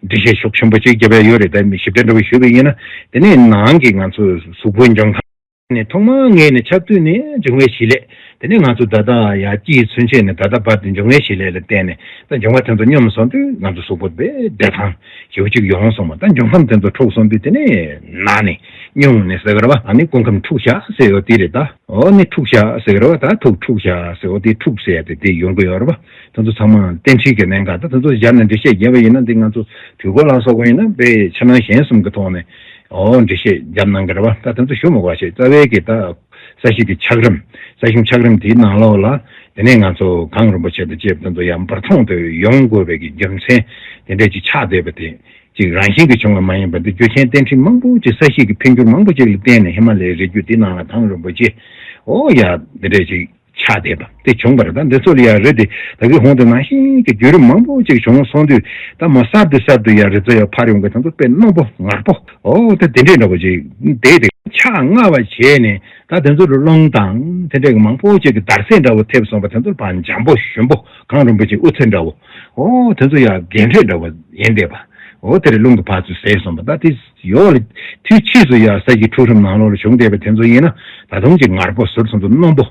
འགྲེལ་བཤད་ཤུགས་ཆེན་པོ་གཅིག་བརྒྱབ་ཡ་ཡོད་རེད། ད་མི་ཞིབ་ཕྲ་འདྲ་བོ་ཞུས་པ་ཡིན་ན་དེ་ནས་ནང་གི་ང་ཚོ་གཟུགས་པོའི་འབྱུང་ཁམས་ནས་ཐོག་མར་ངེས་ནས་ཆགས་དུས་ནས་འབྱུང་བའི་བྱེད་ལས། དེ་ནས་ང་ཚོ་ད་ལྟ་ཡ་སྐྱེས་ཚུན་ཆད་ནས་ད་ལྟ་བར་དུ་འབྱུང་བའི་བྱེད་ལས་ལ་བརྟེན་ནས་ད་འབྱུང་བ་དེ་ཚོ་སྙོམས་སོང་དུས་ང་ཚོ་གཟུགས་པོ་དཔེ་བདེ་ཐང་ཞེ་པོ་ཅིག་ཡོང་སོང་བ། ད་འབྱུང་ཁམས་དེ་ཚོ་འཁྲུགས་སོང་དུས་དེ་ནས་ན་ནས་སྙུང་ནས་ཟེར་གི་རེད་བ། ཨ་ནི་སྐུ་ཁམས་འཁྲུགས་བཞག་ཟེར་ཡོད་དེ་རེད་ད། འོ་ནི་འཁྲུགས་བཞག་ཟེར་གི་རེད་བ། ད་ཐུགས་འཁྲུགས་བཞག་ཟེར། འོ་དེ་འཁྲུགས་ཟེར་ཡ་དེ་དེ་ཡོང་གི་ཡོད་རེད་བ། དེ་ཚོ་ཚང་མ་རྟེན་འབྲེལ་གྱི་གནད་འགག་ད་དེ་ཚོ་སྦྱར་ནས་འགྲེལ་བཤད་བརྒྱབ་པ་ཡིན་ན་འདི་ང་ཚོ་དུས་འཁོར་ལ་སོགས་པ་ཡིན་ན་དཔེ་ཕྱི་ནང་གཞན་གསུམ་གྱི་ཐོག་ནས་འོ་འགྲེལ་བཤད་བརྒྱབ་གནང་གི་རེད་བ། ད་དེ་ཚོ་ཞུ་མི་དགོས་པ་བྱས། རྩ་བའི་གི་ད་ས་གཞི་གི་ཆགས་རིམ། ས་གཞུང་ཆགས་རིམ་དེའི་ནང་ལོགས་ལ་དེ་ནས་ང་ཚོ་གངས་རིན་པོ་ཆེ་དང་བཅས་པ་དེ་ཚོ་ཡང་འབུར་ཐོན་དུ་ཡོང་དགོས་པའི་གི་རྒྱུ་མཚན་དེ་འདྲས་ཅིག་ཆགས་བསྡད་པ་དེ་ཅིག་རང་བཞིན་གྱིས་བྱུང་བ་མ་ཡིན་པ་འདི་རྒྱུ་རྐྱེན་རྟེན་འབྲེལ་མང་པོ་ཅིག་ས་གཞི་གི་འཕེལ་འགྱུར་མང་པོ་ཅིག་ལ་བརྟེན་ནས་ཧི་མ་ལའི་རི་རྒྱུད་འདི་ནང་ལ་གངས་རིན་པོ་ཆེ་འོ་ཡ་འདི་འདྲས་ཅིག་ཆགས་བསྡད་པ་དེ་བྱུང་བ་རེད། ད་འདི་ཚོ་ལ་ཡང་རི་དེ་ད་གིན་གོང་དུ་ནང་བཞིན་གྱི་བརྒྱུད་རིམ་མང་པོ་ཅིག་བྱུང་སོང་དུས་ད་མ་གསར་དུ་གསར་དུ་ཡང་རི་རྩེ་ཡང་འཕར་ཡོང་གི་དང་དུ་དཔེ་རྣོན་པོ་ངར་པོ་འོ་ད་དེ་འདྲས་འདྲ་པོ་ཅིག་དེ་དེ་ཆགས་སྔ་བ་བྱས་ནས་ད་དེ་ཚོ་ལ་རླུང་དང་དེ་འདྲས་ཀྱི་མང་པོ་ཅིག་གི་འདར་སྲེག་འདྲ་པོ་ཐེབས་སོང་བ་དེ་ཚོ་ལ་ཕར་འཇམ་པོ་ཞུམ་པོ་གངས་རིན་པོ་ཆེ་དབུ་རྩེ་འདྲ་པོ་འོ་དེ་ཚོ་ཡང་རྒན་གྲས་འདྲ་པོ་ཡིན་བསྡད་པ། འོ་དེར་རླུང་གི་ཕར་ཚུར་ཟད་སོང་བ། ད་དེ་ཡོད་ལ་དུས་ཕྱིས་སུ་ཡང་ས་གཞི་འཁྲུག་རིམ་ནང་ལོགས་ལ་བྱུང་བསྡད་པ་དེ་ཚོ་ཡིན་ན་ད་དུང་ཅིག་ངར་པོ་ཟུར་ཚང་དུ་རྣོན་པོ།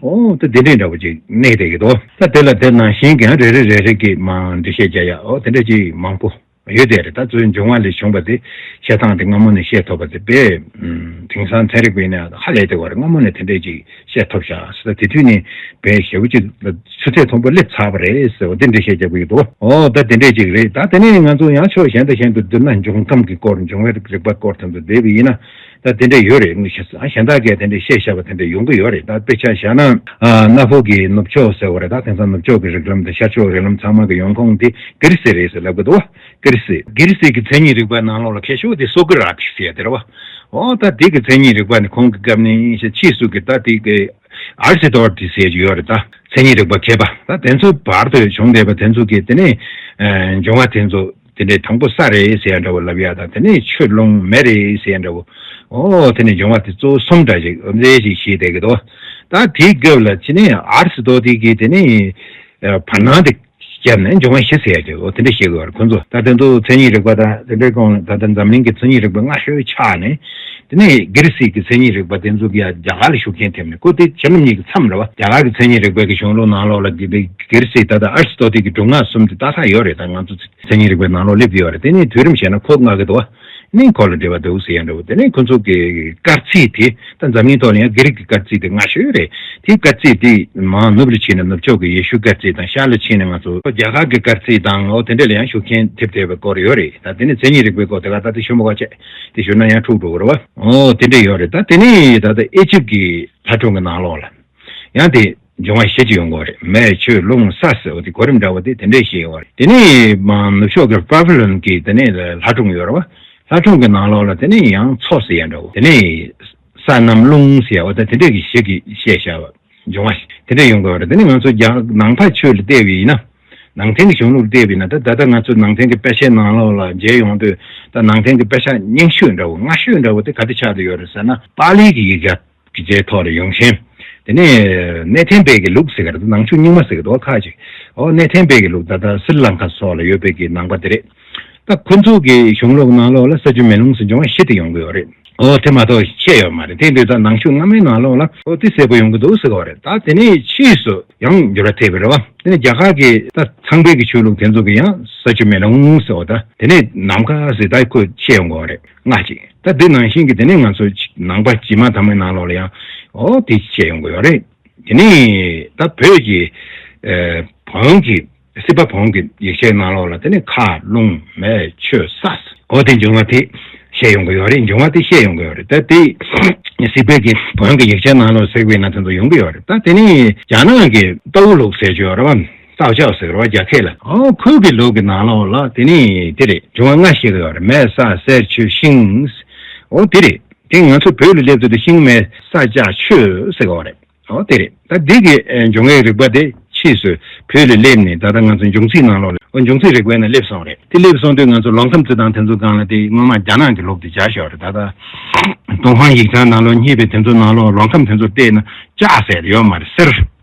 ཨོ་ད་དེ་འདྲའི་འདྲ་པོ་ཅིག་གནས་བསྡད་ཀྱི་འདུག་ད་དེ་ལ་དེ་ནང་བཞིན་གྱི་རེ་རེ་རེ་རེ་གི་མ་འགྲེལ་བཤད་རྒྱག་ཡ་ཨོ་དེ་འདྲ་ཅིག་མང་པོ། ཡོད་དེ་རེད། ད་གཙོ་བོ་འབྱུང་བ་ལས་བྱུང་བ་དེ་བཤད་སྟངས་དེ་སྔ་མོ་ནས་བཤད་ཐུབ་པ་དེ་དཔེ་ཨམ་དེང་སང་ཚན་རིག་པའི་ནས་ཧ་ལས་དེ་བར་སྔ་མོ་ནས་དེ་འདྲས་ཅིག་བཤད་ཐུབ་ཤག་ཟེར། ད་དེ་དུས་ནས་དཔེ་ཞེ་པོ་ཅིག་ལ་ཆུ་ཚད་མཐོན་པོ་སླེབས་ཚར་བ་རེད་ཟེར་བ་དེ་འདྲས་བཤད་རྒྱག་གི་འདུག་ཨོ་ད་དེ་འདྲས་ཅིག་རེད། ད་དེ་ནས་ང་ཚོ་ཡང་ཕྱོགས་གཞན་དང་གཞན་དུ་བསྡུར་ན་འབྱུང་ཁམས་ཀྱི་སྐོར་འབྱུང་བའི་རིག་པ་སྐོར་དེ་ཚོ་བསྡུར་བ་ཡིན་ན། ད་དེ་འདྲ་ཡོད་རེད། ཨ་གཞན་དག་གིས་དེ་འདྲ་བཤད་བཞག་པ་དེ་འདྲ་ཡོང་གི་ཡོད་རེད། ད་དཔེ་ཆ་བཞག་ན་ཨ་གནའ་བོ་གི་ནུབ་ཕྱོགས་ཟེར་བ་རེད། ད་དེང་སང་ནུབ་ཕྱོགས་ཀྱི་རིགས་ལམ་དང་ཤར་ཕྱོགས་རིགས་ལམ་ཚང་མ་གི་ཡོང་ཁུངས་དེ་ཀི་རི་སི་རེད་ཟེར་ལབ་གི་འདུག་ཀི་རི་སི། ཀི་རི་སི་གི་མཚན་ཉིད་རིག་པ་ནང་ལོགས་ལ་མཁས་ཤོས་དེ་སོ་ཀི་ར་ཏི་ཟེར་ཡ་དེ་རེད་བ། ཨོ་ད་དེ་གི་མཚན་ཉིད་རིག་པ་ནི་ཁོང་གི་སྐབས་ནས་ཕྱིས་སུ་གི་ད་དེ་གི་ཨར་སི་ཏོ་ཏི་ཟེར་གྱི་ཡོད་རེད། ད་མཚན་ཉིད་རིག་པ་མཁས་པ་ད་དེ་ཚོ་བར་དུ་བྱུང་བསྡད་པ་དེ་ཚོ་གི་དེ་ནས་འབྱུང་བ་དེ་ཚོ། དེ་འདྲའི་དང་པོ་ས་རེད་ཟེར་ཡ་འདྲ་བོ་ལབ་ཡ་དང་། དེ་ནས་ཆུ་རླུང་མེ་རེད་ཟེར་ཡ་འདྲ་བོ། ཨོ་དེ་ནས་འབྱུང་བ་དེ་གཙོ་བོ་གསུམ་འདྲ་ཞིག་འདྲ་ཞིག་བཤད་བསྡད་ཀྱི་འདུག་ད་དེའི་སྐབས་ལ་ཕྱི་ནས་ཨར་སི་ཏོ་ཏི་གིས་དེ་ནས་བར་སྣང་དེ་བརྒྱབ་ནས་འབྱུང་བ་བཞི་ཟེར་ཡ་འདྲ་བོ་དེ་འདྲ་བཤད་ཀྱི་ཡོད་རེད། ཁོ་ཚོ་ད་དེ་ཚོ་མཚན་ཉིད་རིག་པ་དང་དེ་འདྲའི་སྐོར་ལ་ད་ལྟ་འཛམ་གླིང་གི་མཚན་ཉིད་རིག་པ་སྔ་ཤོས་ཆགས་ནས། དེ་ནས་ཀི་རི་སི་གི་མཚན་ཉིད་རིག་པ་དེ་ཚོ་གིས་ཡ་རྒྱ་གར་ལ་ཤུགས་རྐྱེན་ཐེབས་ནས། ཁོ་དེ་ཕྱི་ལོ་གཉིས་ཀྱི་མཚམས་རེད་བ། རྒྱ་གར་གི་མཚན་ཉིད་རིག་པའི་གི་གཞུང་ལུགས་ནང་ལོགས་ལ་གི་དེ་ཀི་རི་སི་ད་ལྟ་ཨར་སི་ཏོ་ཏི་གི་སྒྲུབ་ངག་གསུམ་དེ་ཏག་ཏག་ཡོད་རེད། ད་ང་ཚོ་མཚན་ཉིད་རིག་པའི་ནང་ལོགས་སླེབས་ཡོད་རེད། དེ་ནས་དུས་རིམ་བཤད་ན་ཁོ་ལྔ་གི་འདུག་བ། ནི་ཁོ་ལ་འབྲེལ་བ་འདུག་ཟེར་ཡ་འདྲ་བོ། དེ་ནས་ཁོ་ཚོ་གི་སྐར་རྩིས་དེ་ད་འཛམ་གླིང་ཐོག་ལ་ཡང་གྷི་རིག་གི་སྐར་རྩིས་དེ་སྔ་ཤོས་རེད། དེའི་སྐར་རྩིས་དེ་མར་ནུབ་ལ་ཕྱིན་ནས་ནུབ་ཕྱོགས་ཀྱི་ཡེ་ཤུ་སྐར་རྩིས་དང་། ཤར་ལ་ཕྱིན་ནས་ང་ཚོ་རྒྱ་གར་གི་སྐར་རྩིས་དང་། འོ་དེ་འདྲ་ལ་ཡང་ཤུགས་རྐྱེན་ཐེབས་བསྡད་པའི་སྐོར་ཡོད་རེད། ད་དེ་ནས་མཚན་ཉིད་རིག་པའི་སྐོར་དེ་ག་ད་དེ་ཤོད་མ་དགོས་བྱས་དེ་ཞུས་ན་ཡང་འཁྲུག་འགྲོ་གི་རེད་བ། འོ་དེ་འདྲ་ཡོད་རེད། ད་དེ་ནས་ད་ལྟ་ཨེ་ཇིབ་ཀྱི་ལྷ་སྒྲུང་གི་ནང་ལོགས་ལ། ཡང་དེ་འབྱུང་བ་བཞི་ཅིག་ཡོང་གི་ཡོད་རེད། མེ་ཆུ་རླུང་ས་ཟེར་བ་དེ་གོ་རིམ་འདྲ་བ་དེ་དེ་འདྲས་ཤིག་ཡོད་རེད། དེ་ནས་མ་ནུབ་ཕྱོགས་ཀྱི་པཱ་བི་ལོན་གྱི་དེ་ནས་ལྷ་སྒྲུང་ཡོད་རེད་བ། ལྷ་སྒྲུང་གི་ནང་ལོགས་ལ་དེ་ནས་ཡང་མཚོ་ཟེར་ཡ་འདྲ་བོ། དེ་ནས་ས་གནམ་རླུང་ཟེར་ཡ་བ་ད་དེ་འདྲས་ཀྱི་ཞིག་གི་བཤད་བྱ་བ་འབྱུང་བ་དེ་འདྲས་ཡོང་གི་ཡོད་རེད། དེ་ནས་ང་ཚོ་རྒྱ་ནང་པ་ཆོས་ལ་བལྟས་པ་ཡིན་ན། ནང་བསྟན་གྱི་གཞུང་ལུགས་བལྟས་པ་ཡིན་ན། ད་ད་ལྟ་ང་ཚོ་ནང་བསྟན་གྱི་དཔེ་ཆའི་ནང་ལོགས་ལ་མཇལ་ཡོང་དུས། ད་ནང་བསྟན་གྱི་དཔེ་ཆ་རྙིང་ཤོས་འདྲ་བོ་སྔ་ཤོས་འདྲ་བོ་དེ་ག་དེ་ཆགས་བསྡད་ཡོད་རེད་ཟེར་ན། པཱ་ལིའི་གི་ཡིག་ཆ། གི་རྗེས་ཐོག་ལ་ཡོང་ཞིང་། དེ་ནས་གནས་བརྟན་པའི་གི་ལུགས་ཟེར་གི་རེད། ནང་ཆོས་རྙིང་མ་ཟེར་གི་འདུག་ཁ་ཅིག་ཨོ་གནས་བརྟན་པའི་གི་ལུགས་ད་ལྟ་སི་རི་ལང་ཀ་སོགས་ལ་ཡོད་པའི་གི་ནང་པ་དེ་རེད། ད་ཁོ་ཚོ་གི་གཞུང་ལུགས་ནང་ལོགས་ལ་ས་ཆུ་མེ་རླུང་ཟེར་འབྱུང་བ་བཞི་དེ་ཡོང་གི་ཡོད་རེད། ཨོ་དེ་མ་གཏོགས་བཤད་ཡོད་མ་རེད། དེ་དུས་ད་ནང་ཆོས་སྔ་མའི་ནང་ལོགས་ལ་ཨོ་དེ་གསལ་པོ་ཡོང་གི་འདུག་ཟེར་གི་རེད། ད་དེ་ནས་ཕྱིས་སུ་ཡང་འགྱུར་བ་ཐེབས་པ་རེད་བ། དེ་ནས་རྒྱ་གར་གི་ད་ཚངས་པའི་གི་ཆོས་ལུགས་དེ་ཚོ་གི་ཡང་ས་ཆུ་མེ་རླུང་ཟེར་བ་ད་དེ་ནས་ནམ་མཁའ་ཟེར་ད་ཁོ་བཤད་ཡོང་གི་རེད། ལྔ་ཅིག་ད་འདི་ནང་བཞིན་གྱི་དེ་ནས་ང་ཚོ་ནང་པ་རྗེས་མ་དང་པོའི་ནང་ལོགས་ལ་ཡང་ཨོ་དེ་བཤད་ཡོང་གི་ཡོད་རེད། དེ་ནས་ད་བོད་ཀྱི་ཨེ་བོན་གྱི་སྲིད་པ་བོན་གྱི་ཡིག་ཆའི་ནང་ལོགས་ལ་དེ་ནས་མཁའ་རླུང་མེ་ཆུ་ས་ཨོ་དེ་འབྱུང་བ་དེ་བཤད་ཡོང་གི་ཡོད་རེད། འབྱུང་བ་དེ་བཤད་ཡོང་གི་ཡོད་རེད། ད་དེ་སྲིད་པའི་གི་བོན་གྱི་ཡིག་ཆའི་ནང་ལོགས་གཟིགས་པ་ཡིན་ན་དེ་ཚོ་ཡོང་གི་ཡོད་རེད། ད་དེ་ནས་རྒྱ་ནག་གི་ཏའོ་ལུགས་ཟེར་གྱི་ཡོད་རེད་བ། ཏའོ་ཅའོ་ཟེར་བ་རྒྱ་སྐད་ལ། ཨོ་ཁོའི་གི་ལུགས་ཀྱི་ནང་ལོགས་ལ་དེ་ནི་དེ་རེད། འབྱུང་བ་ལྔ་བཤད་གི་ཡོད་རེད། མེ་ས་གསེར་ཆུ་ཤིང་། ཨོ་དེ་རེད། དེ་ང་ཚོ་བོད་ལ་སླེབས་དུས་དེ་ཤིང་མེ་ས་ལྕགས་ཆུ་ཟེར་གི་ཡོད་རེད། ཨོ་དེ་རེད། ད་འདི་གི་ཨེ་འབྱུང་བའི་རིག་པ་དེ་ཕྱིས་སུ་བོད་ལ་སླེབས་ནས་ད་ལྟ་ང་ཚོ་འབྱུང་རྩིས་ནང་ལོགས་ལ་ཨོ་འབྱུང་རྩིས་རིག་པའི་ནང་སླེབས་སོང་རེད། དེ་སླེབས་སོང་དུས་ང་ཚོ་ལོ་ཁམས་རྩི་སྟངས་དེ་ཚོ་སྒང་ལ་དེ་སྔོན་མ་རྒྱ་ནག་གི་ལུགས་དེ་སྦྱར་ཞོར་རེད། ད་ལྟ་ཏུན་ཧོང་ཡིག་ཚང་ནང་ལོགས་རྙེད་པའི་དེ་ཚོ་ནང་ལོགས་ལོ་ཁམས་དེ་ཚོ་བལྟས་ན་ལྕགས་ཟེར་ཡོད་མ་རེད། གསེར།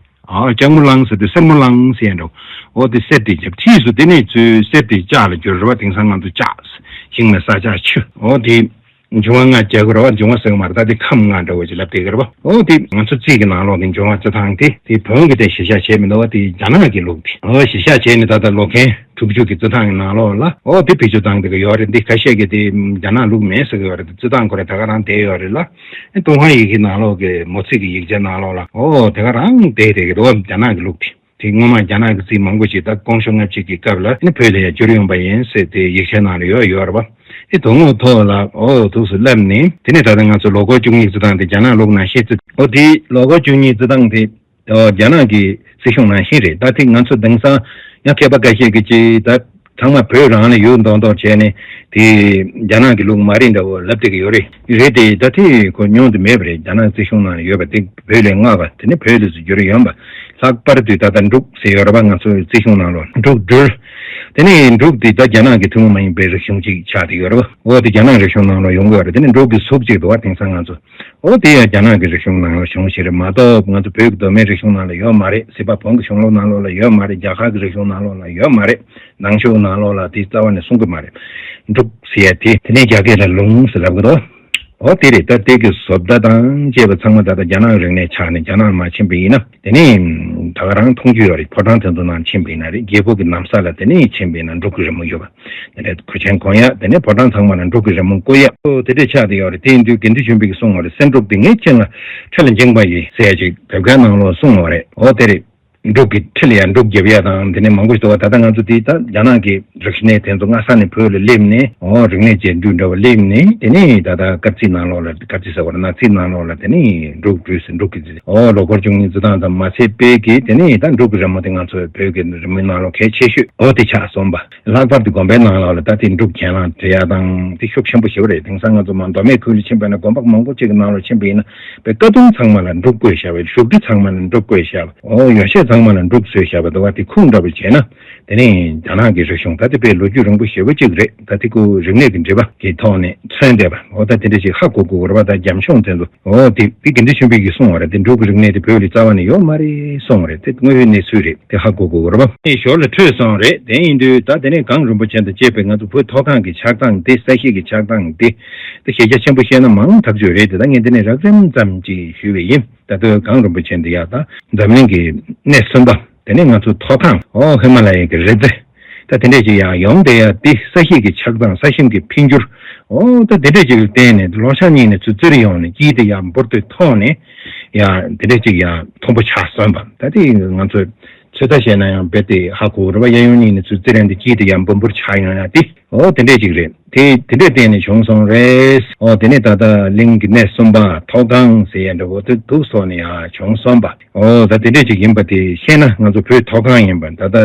ཨ་ལྕགས་མོ་གླང་ཟེར་དུས་སེར་མོ་གླང་ཟེར་ཡ་འགྲོ། འོ་དེ་གསེར་དེ་རྒྱབ། ཕྱིས་སུ་དེ་ནས་ཚུར་གསེར་དེ་ལྕགས་ལ་བསྒྱུར་བ། དེང་སང་ང་ཚོ་ལྕགས། ཤིང་ལ་ས་ལྕགས་ཆུ། འོ་དེ་འབྱུང་བ་ལྔ་རྒྱག་གི་རེད་བ། འབྱུང་བ་ཟེར་གི་མ་རེད། ད་དེ་ཁམས་ལྔ་འདྲ་བོ་ཅིག་ལབ་བསྡད་ཀྱི་རེད་བ། འོ་དེ་ང་ཚོ་རྩིས་ཀྱི་ནང་ལོགས་ནས་འབྱུང་བ་རྩི་སྟངས་དེ་དེ་བོན་གྱི་དེ་གཞིར་བཞག་བྱས་མི་འདུག་བ། དེ་རྒྱ་ནག་གི་ལུགས་དེ། འོ་གཞིར་བཞག་བྱས་ནས་ད་ལྟ་ལོ་རྒན་དྲུག་ཅུ་གི་རྩི་སྟངས་ཀྱི་ནང་ལོགས་ལ་འོ་དེ་བེད་སྤྱོད་བཏང་བསྡད་ཀྱི་ཡོད་རེད། འདི་ཁ་ཤས་ཀྱིས་དེ་རྒྱ་ནག་ལུགས་མེད་ཟེར་གྱི་ཡོད་རེད། དེ་རྩི་སྟངས་ཁོ་རང་ད་ག་རང་བསྡད་ཡོད་རེད་ལ། ཨེ་ཏུན་ཧོང་ཡི་གེའི་ནང་ལོགས་ཀྱི་མོ་རྩིས་ཀྱི་ཡིག་ཆའི་ནང་ལོགས་ལ་འོ་དེ་ག་རང་བསྡད་བསྡད་ཀྱི་འདུག་རྒྱ་ནག་གི་ལུགས་དེ། དེ་སྔོན་མ་རྒྱ་ནག་གི་རྩིས་མང་པོ་ཞིག་ད་ཀོང་ཞོ་ལྔ་བཅུ་གི་སྐབས་ལ་ནི་བོད་ལ་ཡང་བསྒྱུར་ཡོང་པ་ཡིན་ཟེར་དེ་ཡིག་ཆའི་ནང་ལ་ཡོད་ཡོད་རེད་པ། ཨེ་དོན་དངོས་ཐོག་ལ་འོ་ཐུགས་སུ་བསླབས་ནས་དེ་ནས་ད་ལྟ་ང་ཚོ་ལོ་འཁོར་བཅུ་གཉིས་རྩི་སྟངས་དེ་རྒྱ་ནག་ལུགས་ནང་བཤད་རྩིས། འོ་དེ་ལོ་འཁོར་བཅུ་གཉིས་རྩི་སྟངས་དེ་འོ་རྒྱ་ནག་གི་རྩིས་གཞུང་ནང་བཞིན་རེད། ད་དེ་ང་ཚོ་དེང་སང་ཡང་མཁས་པ་འགའ་ཤས་ཀྱིས་ཅིག་ད། ཚང་མ་བོད་རང་ལ་ཡོད་མདོག་མདོག་བྱས་ནས་དེ་རྒྱ་ནག་གི་ལུགས་མ་རེད་འདྲ་བོ་ལབ་བསྡད་ཀྱི་ཡོད་རེད། རེད་དེ་ད་དེ་ཁོ་ཉུང་དུ་མེད་པ་རེད། རྒྱ་ནག་རྩིས་གཞུང་ནང་ལ་ཡོད་པ་དེ་བོད་ལས་སྔ་བ་དེ་ནི་བོད་ལས་སུ་བསྒྱུར་ཡོང་བ། ལྷག་པར་དུ་ད་ལྟ་འབྲུག་ཟེར་ཡོད་རེད་པ། ང་ཚོའི་རྩིས་གཞུང་ནང་ལ་འབྲུག་སྦྲུལ། དེ་ནི་འབྲུག་དེ་ད་རྒྱ་ནག་གི་ཐུན་མོང་མ་ཡིན་པའི་རིག་གཞུང་ཅིག་ཆགས་བསྡད་ཡོད་རེད་པ། འོ་དེ་རྒྱ་ནག་རིག་གཞུང་ནང་ལ་ཡོང་གི་ཡོད་རེད། དེ་ནི་འབྲུག་གི་གཟུགས་ཅིག་འདུག་པ། དེང་སང་ང་ཚོ། འོ་དེ་ཡང་རྒྱ་ནག་གི་རིག་གཞུང་ནང་ལ་བྱུང་ཞིག་རེད་མ་གཏོགས་ང་ཚོ་བོད་ཀྱི་གདོད་མའི་རིག་གཞུང་ནང་ལ་ཡོད་མ་རེད། སྲིད་པ་བོན་གྱི་གཞུང་ལུགས་ནང་ལོགས་ལ་ཡོད་མ་རེད། རྒྱ་གར་གྱི་རིག་གཞུང་ནང་ལོགས་ལ་ཡོད་མ་རེད། ནང་ཆོས་ནང་ལོགས་ལ་དེ་རྩ་བ་ནས་གསུང་གི་མ་རེད། འབྲུག་ཟེར་ཡ་དེ་དེ་ནས་རྒྱ་སྐད་ལ་ལུང་ཟེར་ལབ་གི་འདུག་འོ་དེ་རེད། ད་དེ་གི་བཟོ་ལྟ་དང་བཅས་པ་ཚང་མ་ད་ལྟ་རྒྱ་ནག་རིག་གནས་ཆགས་ནས་རྒྱ་ནག་མར་ཕྱིན་པ་ཡིན་ན། དེ་ནས་ད་ག་རང་མཐོང་རྒྱུ་ཡོད་རེད། ཕོ་བྲང་དེ་ཚོ་ནང་ཕྱིན་པ་ཡིན་ན་རེད། རྒྱལ་པོ་གི་ནམ་ས་ལ་དེ་ནས་ཕྱིན་པ་ཡིན་ན་འབྲུག་གི་རི་མོ་ཡོད་པ། དེ་ནས་གོས་ཆེན་གོན་ཡ། དེ་ནས་ཕོ་བྲང་ཚང་མ་ལ་འབྲུག་གི་རི་མོ་བརྐོ་ཡ། ཨོ་དེ་འདྲས་ཆགས་བསྡད་ཡོད་རེད། དེ་ཡིན་དུས་དགེ་འདུན་ཆོས་འཕེལ་གྱིས་གསུངས་པ་རེད། སེང་འབྲུག་དེ་ངའི་སྤྱན་ལ་ཁྲི་ལ་འགྱིང་བ་ཡིས་ཟེར་ཡ་ཅིག་དེབ་དཀར་ནང་ལོགས་གསུངས་པ་རེད། ཨོ་དེ་རེད། འབྲུག་གི་ཁྲི་ལ་ཡ་འབྲུག་བརྒྱབ་ཡ་དང་དེ་ནས་མང་པོ་ཞིག་འདུག་བ། ད་ལྟ་ང་ཚོ་དེ་ད་རྒྱ་ནག་གི་རིག་གནས་དེ་ཚོ་སྔ་ས་ནས་བོད་ལ་སླེབས་ནས། ཨོ་རིག་གནས་རྗེས་མཐུད་འདྲ་བ་སླེབས་ནས། དེ་ནས་ད་ལྟ་སྐར་རྩིས་ནང་ལོགས་ལ། སྐར་རྩིས་ཟེར་བ་རེད། ནག་རྩིས་ནང་ལོགས་ལ་དེ་ནས་འབྲུག་བྲིས་སོང་། འབྲུག་གི་རྩིས། ཨོ་ལོ་འཁོར་བཅུ་གཉིས་རྩི་སྟངས་དང་མ་ཚད་པའི་གི་དེ་ནས་ད་འབྲུག་གི་རི་མོ་དེ་ང་ཚོའི་བོད་ཀྱི་རི་མོའི་ནང་ལོགས་གལ་ཆེ་ཤོས། ཨོ་དེ་ཆགས་སོང་བ། ལྷག་པར་དུ་དགོན་པའི་ནང་ལོགས་ལ་ད་དེ་འབྲུག་གྱེན་ལངས་བྲིས་ཡ་དང་དེ་ཤུགས་ཆེན་པོ་ཞེ་པོ་རེད། དེང་སང་ང་ཚོ་མར་མདོ་སྨད་ཁུལ་ལ་ཕྱིན་པ་ཡིན་ན། དགོན་པ་མང་པོ་ཅིག་གི་ནང་ལོགས་ཕྱིན་པ་ཡིན་ན། པའི་ཀ་གདུང་ཚང་མ་ལ་འབྲུག་བརྐོས་བཞག་པ། བཞུགས་ཁྲི་ཚང་མ་ལ་འབྲུག་བརྐོས་བཞག་པ། ཨོ་ཡོ་བྱད་ཚང་མ་ལ་འབྲུག་བཟོས་བཞག་པ་འདུག་བ། དེ་ཁུངས་འདྲ་པོ་བྱས་ན། དེ་ནས་རྒྱ་ནག་གི་རིག་གཞུང་ད་ལྟ་དཔེ་ལོ་རྒྱུས་རིང་པོ་ཞེ་པོ་ཅིག་རེད། ད་དེ་ཁོ་རིག་གནས་ཀྱི་འབྲེལ་བ་གི་ཐོག་ནས་མཚོན་བསྡད་པ། ཨོ་ད་དེ་འདྲ་ཞིག་ཧ་གོ་དགོས་རེད་པ། ད་རྒྱ་གཞུང་དེ་ཚོ། ཨོ་དེ་དེ་དགེ་འདུན་ཆོས་འཕེལ་གྱིས་གསུངས་པ་རེད། དེ་འབྲུག་གི་རིག་གནས་དེ་བོད་ལ་རྩ་བ་ནས་ཡོད་མ་རེད་གསུངས་པ་རེད། དེ་དངོས་ཡོད་གནས་ཚུལ་རེད། དེ་ཧ་གོ་དགོས་རེད་པ། དེ་ཞོར་ལ་འཕྲོས་སོང་རེད། དེ་ཡིན་དུས་ད་དེ་ནས་གངས་རིན་པོ་ཆེ་དང་བཅས་པའི་ང་ཚོ་བོད་མཐོ་སྒང་གི་ཆགས་སྟངས་དེ། ས་གཞི་གི་ཆགས་སྟངས་དེ། དེ་ཞེ་རྒྱ་ཆེན་པོ་བཤད་ན་མང་ཐག་ཆོད་རེད། དེ་ད་ངས་འདི་ནས་རགས་རིམ་ཙམ་ཅིག་ཞུས་པ་ཡིན། ད་ལྟ་གངས་རིན་པོ་ཆེ་འདི་ཡ་ད་འཛམ་གླིང་གི་སྣེ་གསུམ་པ། དེ་ནས་ང་ཚོ་མཐོ་སྒང་། ཨོ་ཧི་མ་ལ་ཡའི་གི་རི་རྩེ། ད་དེ་འདྲས་ཅིག་ཡང་ཡོང་བསྡད་ཡ་དེ། ས་གཞི་གི་ཆགས་སྟངས། ས་ཞིང་གི་འཕེལ་འགྱུར། ཨོ་ད་དེ་འདྲས་ཅིག་ལ་བརྟེན་ནས་ལོ་ཤས་གཉིས་ནས་ཚུར་བཙིར་ཡོང་ནས་དཀྱིལ་དེ་ཡང་འབུར་དེ་མཐོང་ནས། ཡང་དེ་འདྲས་ཅིག་ཡང་མཐོན་པོ་ཆགས་སོང་བ། ད་དེ་ང་ཚོས་ཚོད་ལྟ་བྱས་ན་ཡང་རྦད་དེ་ཧ་གོ་རེད་པ། གཡས་གཡོན་གཉིས་ནས་ཚུར་བཙིར་ཡོང་དུས་དཀྱིལ་དེ་ཡང་འབུར་འབུར་ཆགས་ཡོང་ཡ་དེ། ཨོ་དེ་འདྲས་ཅིག་རེད། དེ་དེ་འདྲས་བརྟེན་ནས་བྱུང་སོང་རེད། ཨོ་དེ་ནས་ད་ལྟ་གླིང་གི་སྣེ་གསུམ་པ་མཐོ་སྒང་ཟེར་ཡ་འདྲ་བོ་དེ་འདུག་སོང་ནས་ཡང་བྱུང་སོང་བ། ཨོ་ད་དེ་འདྲས་ཅིག་ཡིན་པ་དེ་ཤེས་ན། ང་ཚོ་བོད་མཐོ་སྒང་ཡིན་པ། ད་ལྟ་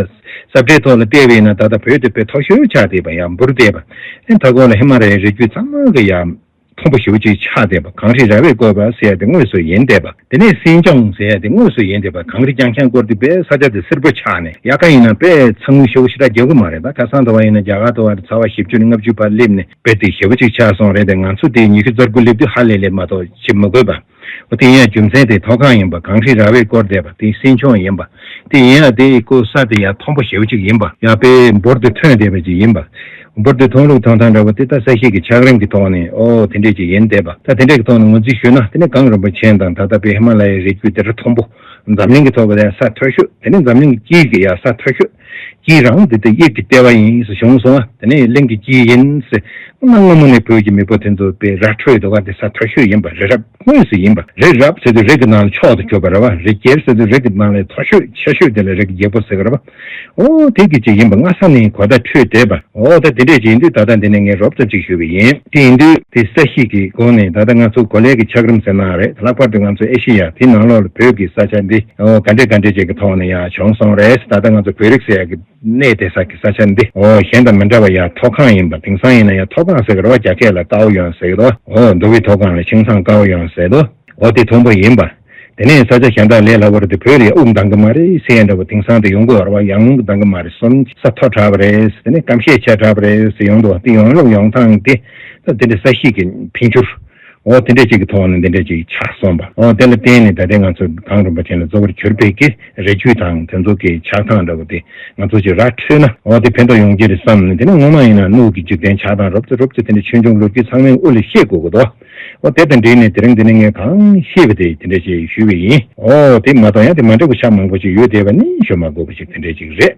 ས་བཀྲའི་ཐོག་ལ་བལྟས་པ་ཡིན་ན་ད་ལྟ་བོད་དེ་དཔེ་མཐོ་ཤོས་ཆགས་བསྡད་པ། ཡང་འབུར་བསྡད་པ། ཨེ་མཐའ་འཁོར་ལ་ཧི་མ་ལ་ཡའི་རི་རྒྱུད་ཚང་མ་གི་ཡང་མཐོན་པོ་ཞེ་པོ་ཅིག་ཆགས་བསྡད་པ། གངས་རི་ར་བས་བསྐོར་བ་ཟེར་ཡ་དེ་དངོས་སུ་ཡིན་བསྡད་པ། དེ་ནས་སེང་ལྕམ་ཟེར་ཡ་དེ་དངོས་སུ་ཡིན་བསྡད་པ། གངས་རི་རྐྱང་རྐྱང་བསྐོར་དུས་དཔེ་ས་ཆ་དེ་བསིལ་པོ་ཆགས་ནས། དབྱར་ཁ་ཡིན་ན་དཔེ་ཚ་ངུ་ཞེ་པོ་ཞེ་དྲག་རྒྱག་གི་མ་རེད། ད་ཁ་སང་དུ་བ་ཡིན་ན་རྒྱ་གར་དུ་བ་ཚ་བ་བཞི་བཅུ་ནས་ལྔ་བཅུ་བར་སླེབས་ནས་དཔེ་དེ་ཞེ་པོ་ཅིག་ཆགས་སོང་རེད། དེ་ང་ཚོ་དེ་ཉི་ཤུ་རྩ་དགུ་སླེབས་དུས་ཧ་ལས་ལས་མ་གཏོགས་བྱེད་མི་དགོས་པ། འོ་དེ་ཡིན་ཡང་རྒྱུ་མཚན་དེ་མཐོ་སྒང་ཡིན་པ། གངས་རི་ར་བས་བསྐོར་བསྡད་པ་དེ་སེང་ལྕམ་ཡིན་པ། དེ་ཡིན་ཡང་དེ་ཁོ་ས་དེ་ཡང་མཐོན་པོ་ཞེ་པོ་ཅིག་ཡིན་པ། ཡང་དཔེ་འབུར་དེ་ཐོན་བསྡད་པ་ཅིག་ཡིན་པ། འབུར་དེ་ཐོན་ལུགས་ཐོན་སྟངས་འདྲ་བོ་དེ་ད་ས་གཞི་གི་ཆགས་རིམ་གྱི་ཐོག་ནས། ཨོ་དེ་འདྲས་ཅིག་ཡིན་བསྡད་པ། ད་དེ་འདྲས་ཀྱི་ཐོག་ནས་ངོས་འཛིན་ཞུས་ན། དེ་ནས་གངས་རིན་པོ་ཆེ་དང་ད་ལྟ་དཔེ་ཧི་མ་ལ་ཡའི་རི་རྒྱུད་དེ་རི་མཐོན་པོ། འཛམ་གླིང་གི་ཐོག་གི་ཡང་ས་མཐོ་ཤོས། དེ་ནས་འཛམ་གླིང་གི་དཀྱིལ་གྱི་ཡང་ས་མཐོ་ཤོས། དཀྱིལ་རང་དེ་དེ་དབྱིབས་ཀྱི་ལྟེ་བ་ཡིན་ཟེར་བྱུང་སོང་བ། དེ་ནས་གླིང་གི་དཀྱིལ་ཡིན་ཟེར། གནའ་སྔ་མོ་ནས་བོད་ཀྱི་མེས་པོ་དེ་ཚོ་དཔེ་ར་འཕྲོད་འདུག་ག་དེ་ས་མཐོ་ཤོས་ཡིན་པ། རི་རབ་དངོས་སུ་ཡིན་པ། རི་རབ་ཟེར་དུས་རི་གི་ནང་ལ་མཆོག་ཏུ་གྱུར་པ་རེད་བ། རི་རྒྱལ་ཟེར་དུས་རི་གི་ནང་ལ་མཐོ་ཤོས་ཆེ་ཤོས་དེ་ལ་རི་གི་རྒྱལ་པོ་ཟེར་གི་རེད་བ། ཨོ་དེ་གི་ཅིག་ཡིན་པ་སྔ་ས་ནས་གོ་བརྡ་འཕྲོད་བསྡད་པ། ཨོ་ད་དེ་འདྲས་ཅིག་ཡིན་དུས་ད་ལྟ་འདི་ནས་ངས་རོབ་ཙམ་ཅིག་ཞུས་པ་ཡིན། དེ་ཡིན་དུས་དེ་ས་གཞི་གི་སྒོ་ནས་ད་ལྟ་ང་ཚོ་གོ་ལའི་གི་ཆགས་རིམ་ཟེར་ན་རེད། ལྷག་པར་དུ་ང་ཚོ་ཨེ་ཤེ་ཡ་དེ་ནང་ལོགས་ལ་བོད་ཀྱི་ས་ཆ་འདི། ཨོ་ག་འདྲས་ག་འདྲས་ཅིག་གི་ཐོག་ནས་ཡང་བྱུང་སོང་རེད། ད་ལྟ་ང་ཚོ་བོད་རིགས་ཟེར་ཡ་གི་གནས་བསྡད་ས་གི་ས་ཆ་འདི། ཨོ་གཞན་དང་མི་འདྲ་བ་ཡ་མཐོ་སྒང་ཡིན་པ། དེང་སང་ཡིན་ན་ཡ་མཐོ་སྒང་ཟེར་གི་རེད་བ། རྒྱ་སྐད་ལ་ཀའོ་ཡོན་ཟེར་གི་འདུག་ཨོ་མདོ་དབུས་མཐོ་སྒང་ལ་ཆིང་སང་ཀའོ་ཡོན་ཟེར་འདུག་ཨོ་དེ་མཐོན་པོ་ཡིན་པ། དེ་ནས་ས་ཆ་གཞན་དག་ལས་སླ་བོ་རེད་དེ། བོད་ལ་ཡ་དབུགས་འདང་གི་མ་རེད་ཟེར་ཡ་འདྲ་བོ་དེང་སང་དེ་ཡོང་གི་ཡོད་རེད་བ། ཡང་རླུང་གི་འདང་གི་མ་རེད། སོམ་ས་མཐོ་དྲགས་པ་རེད། དེ་ནས་སྐམ་ཤས་ཆེ་དྲགས་པ་རེད་ཟེར་ཡོང་འདུག་དེ་ཡོང་ལུགས་ཡོང་སྟངས་དེ་ད་དེ་འདྲ་ས་གཞི་གི་འཕེལ་འགྱུར། ཨོ་དེ་འདྲ་ཅིག་གི་ཐོག་ནས་འདི་འདྲ་ཅིག་ཆགས་སོང་བ། ཨོ་དེ་ལ་བརྟེན་ནས་ད་ལྟའི་ང་ཚོ་གངས་རིན་པོ་ཆེ་ལ་གཙོ་བོར་གྱུར་པའི་གི་རི་རྒྱུད་དང་དེ་ཚོ་གི་ཆགས་སྟངས་འདྲ་བོ་དེ་ང་ཚོ་ཅིག་ར་འཕྲོད་ན། ཨོ་དེ་ཕན་ཐོགས་ཡོང་གི་རེད་བསམ་ནས། དེ་ནས་ངོ་མ་ཡིན་ན་སྣོད་ཀྱི་འཇིག་རྟེན་ཆགས་སྟངས་རོབ་ཙམ་རོབ་ཙམ་དེ་འདྲ་ཆོས་འབྱུང་ལོ་རྒྱུས་ཚང་མའི་དབུ་ལ་ཤེས་དགོས་ཀྱི་འདུག་ཨོ་དེ་དང་འབྲེལ་ནས་དེ་རིང་འདི་ནས་ངས་གང་ཤེས་པ་དེ་དེ་འདྲ་ཅིག་ཞུས་པ་ཡིན། ཨོ་དེ་མ་གཏོགས་ཡང་དེ་མ་འདྲ་བ་ཤ་མང་པོ་ཅིག་ཡོད་བསྡད་པ་ནི་ཞུ་མ་དགོས་པ་ཞིག་དེ་འདྲ་ཅིག་རེད།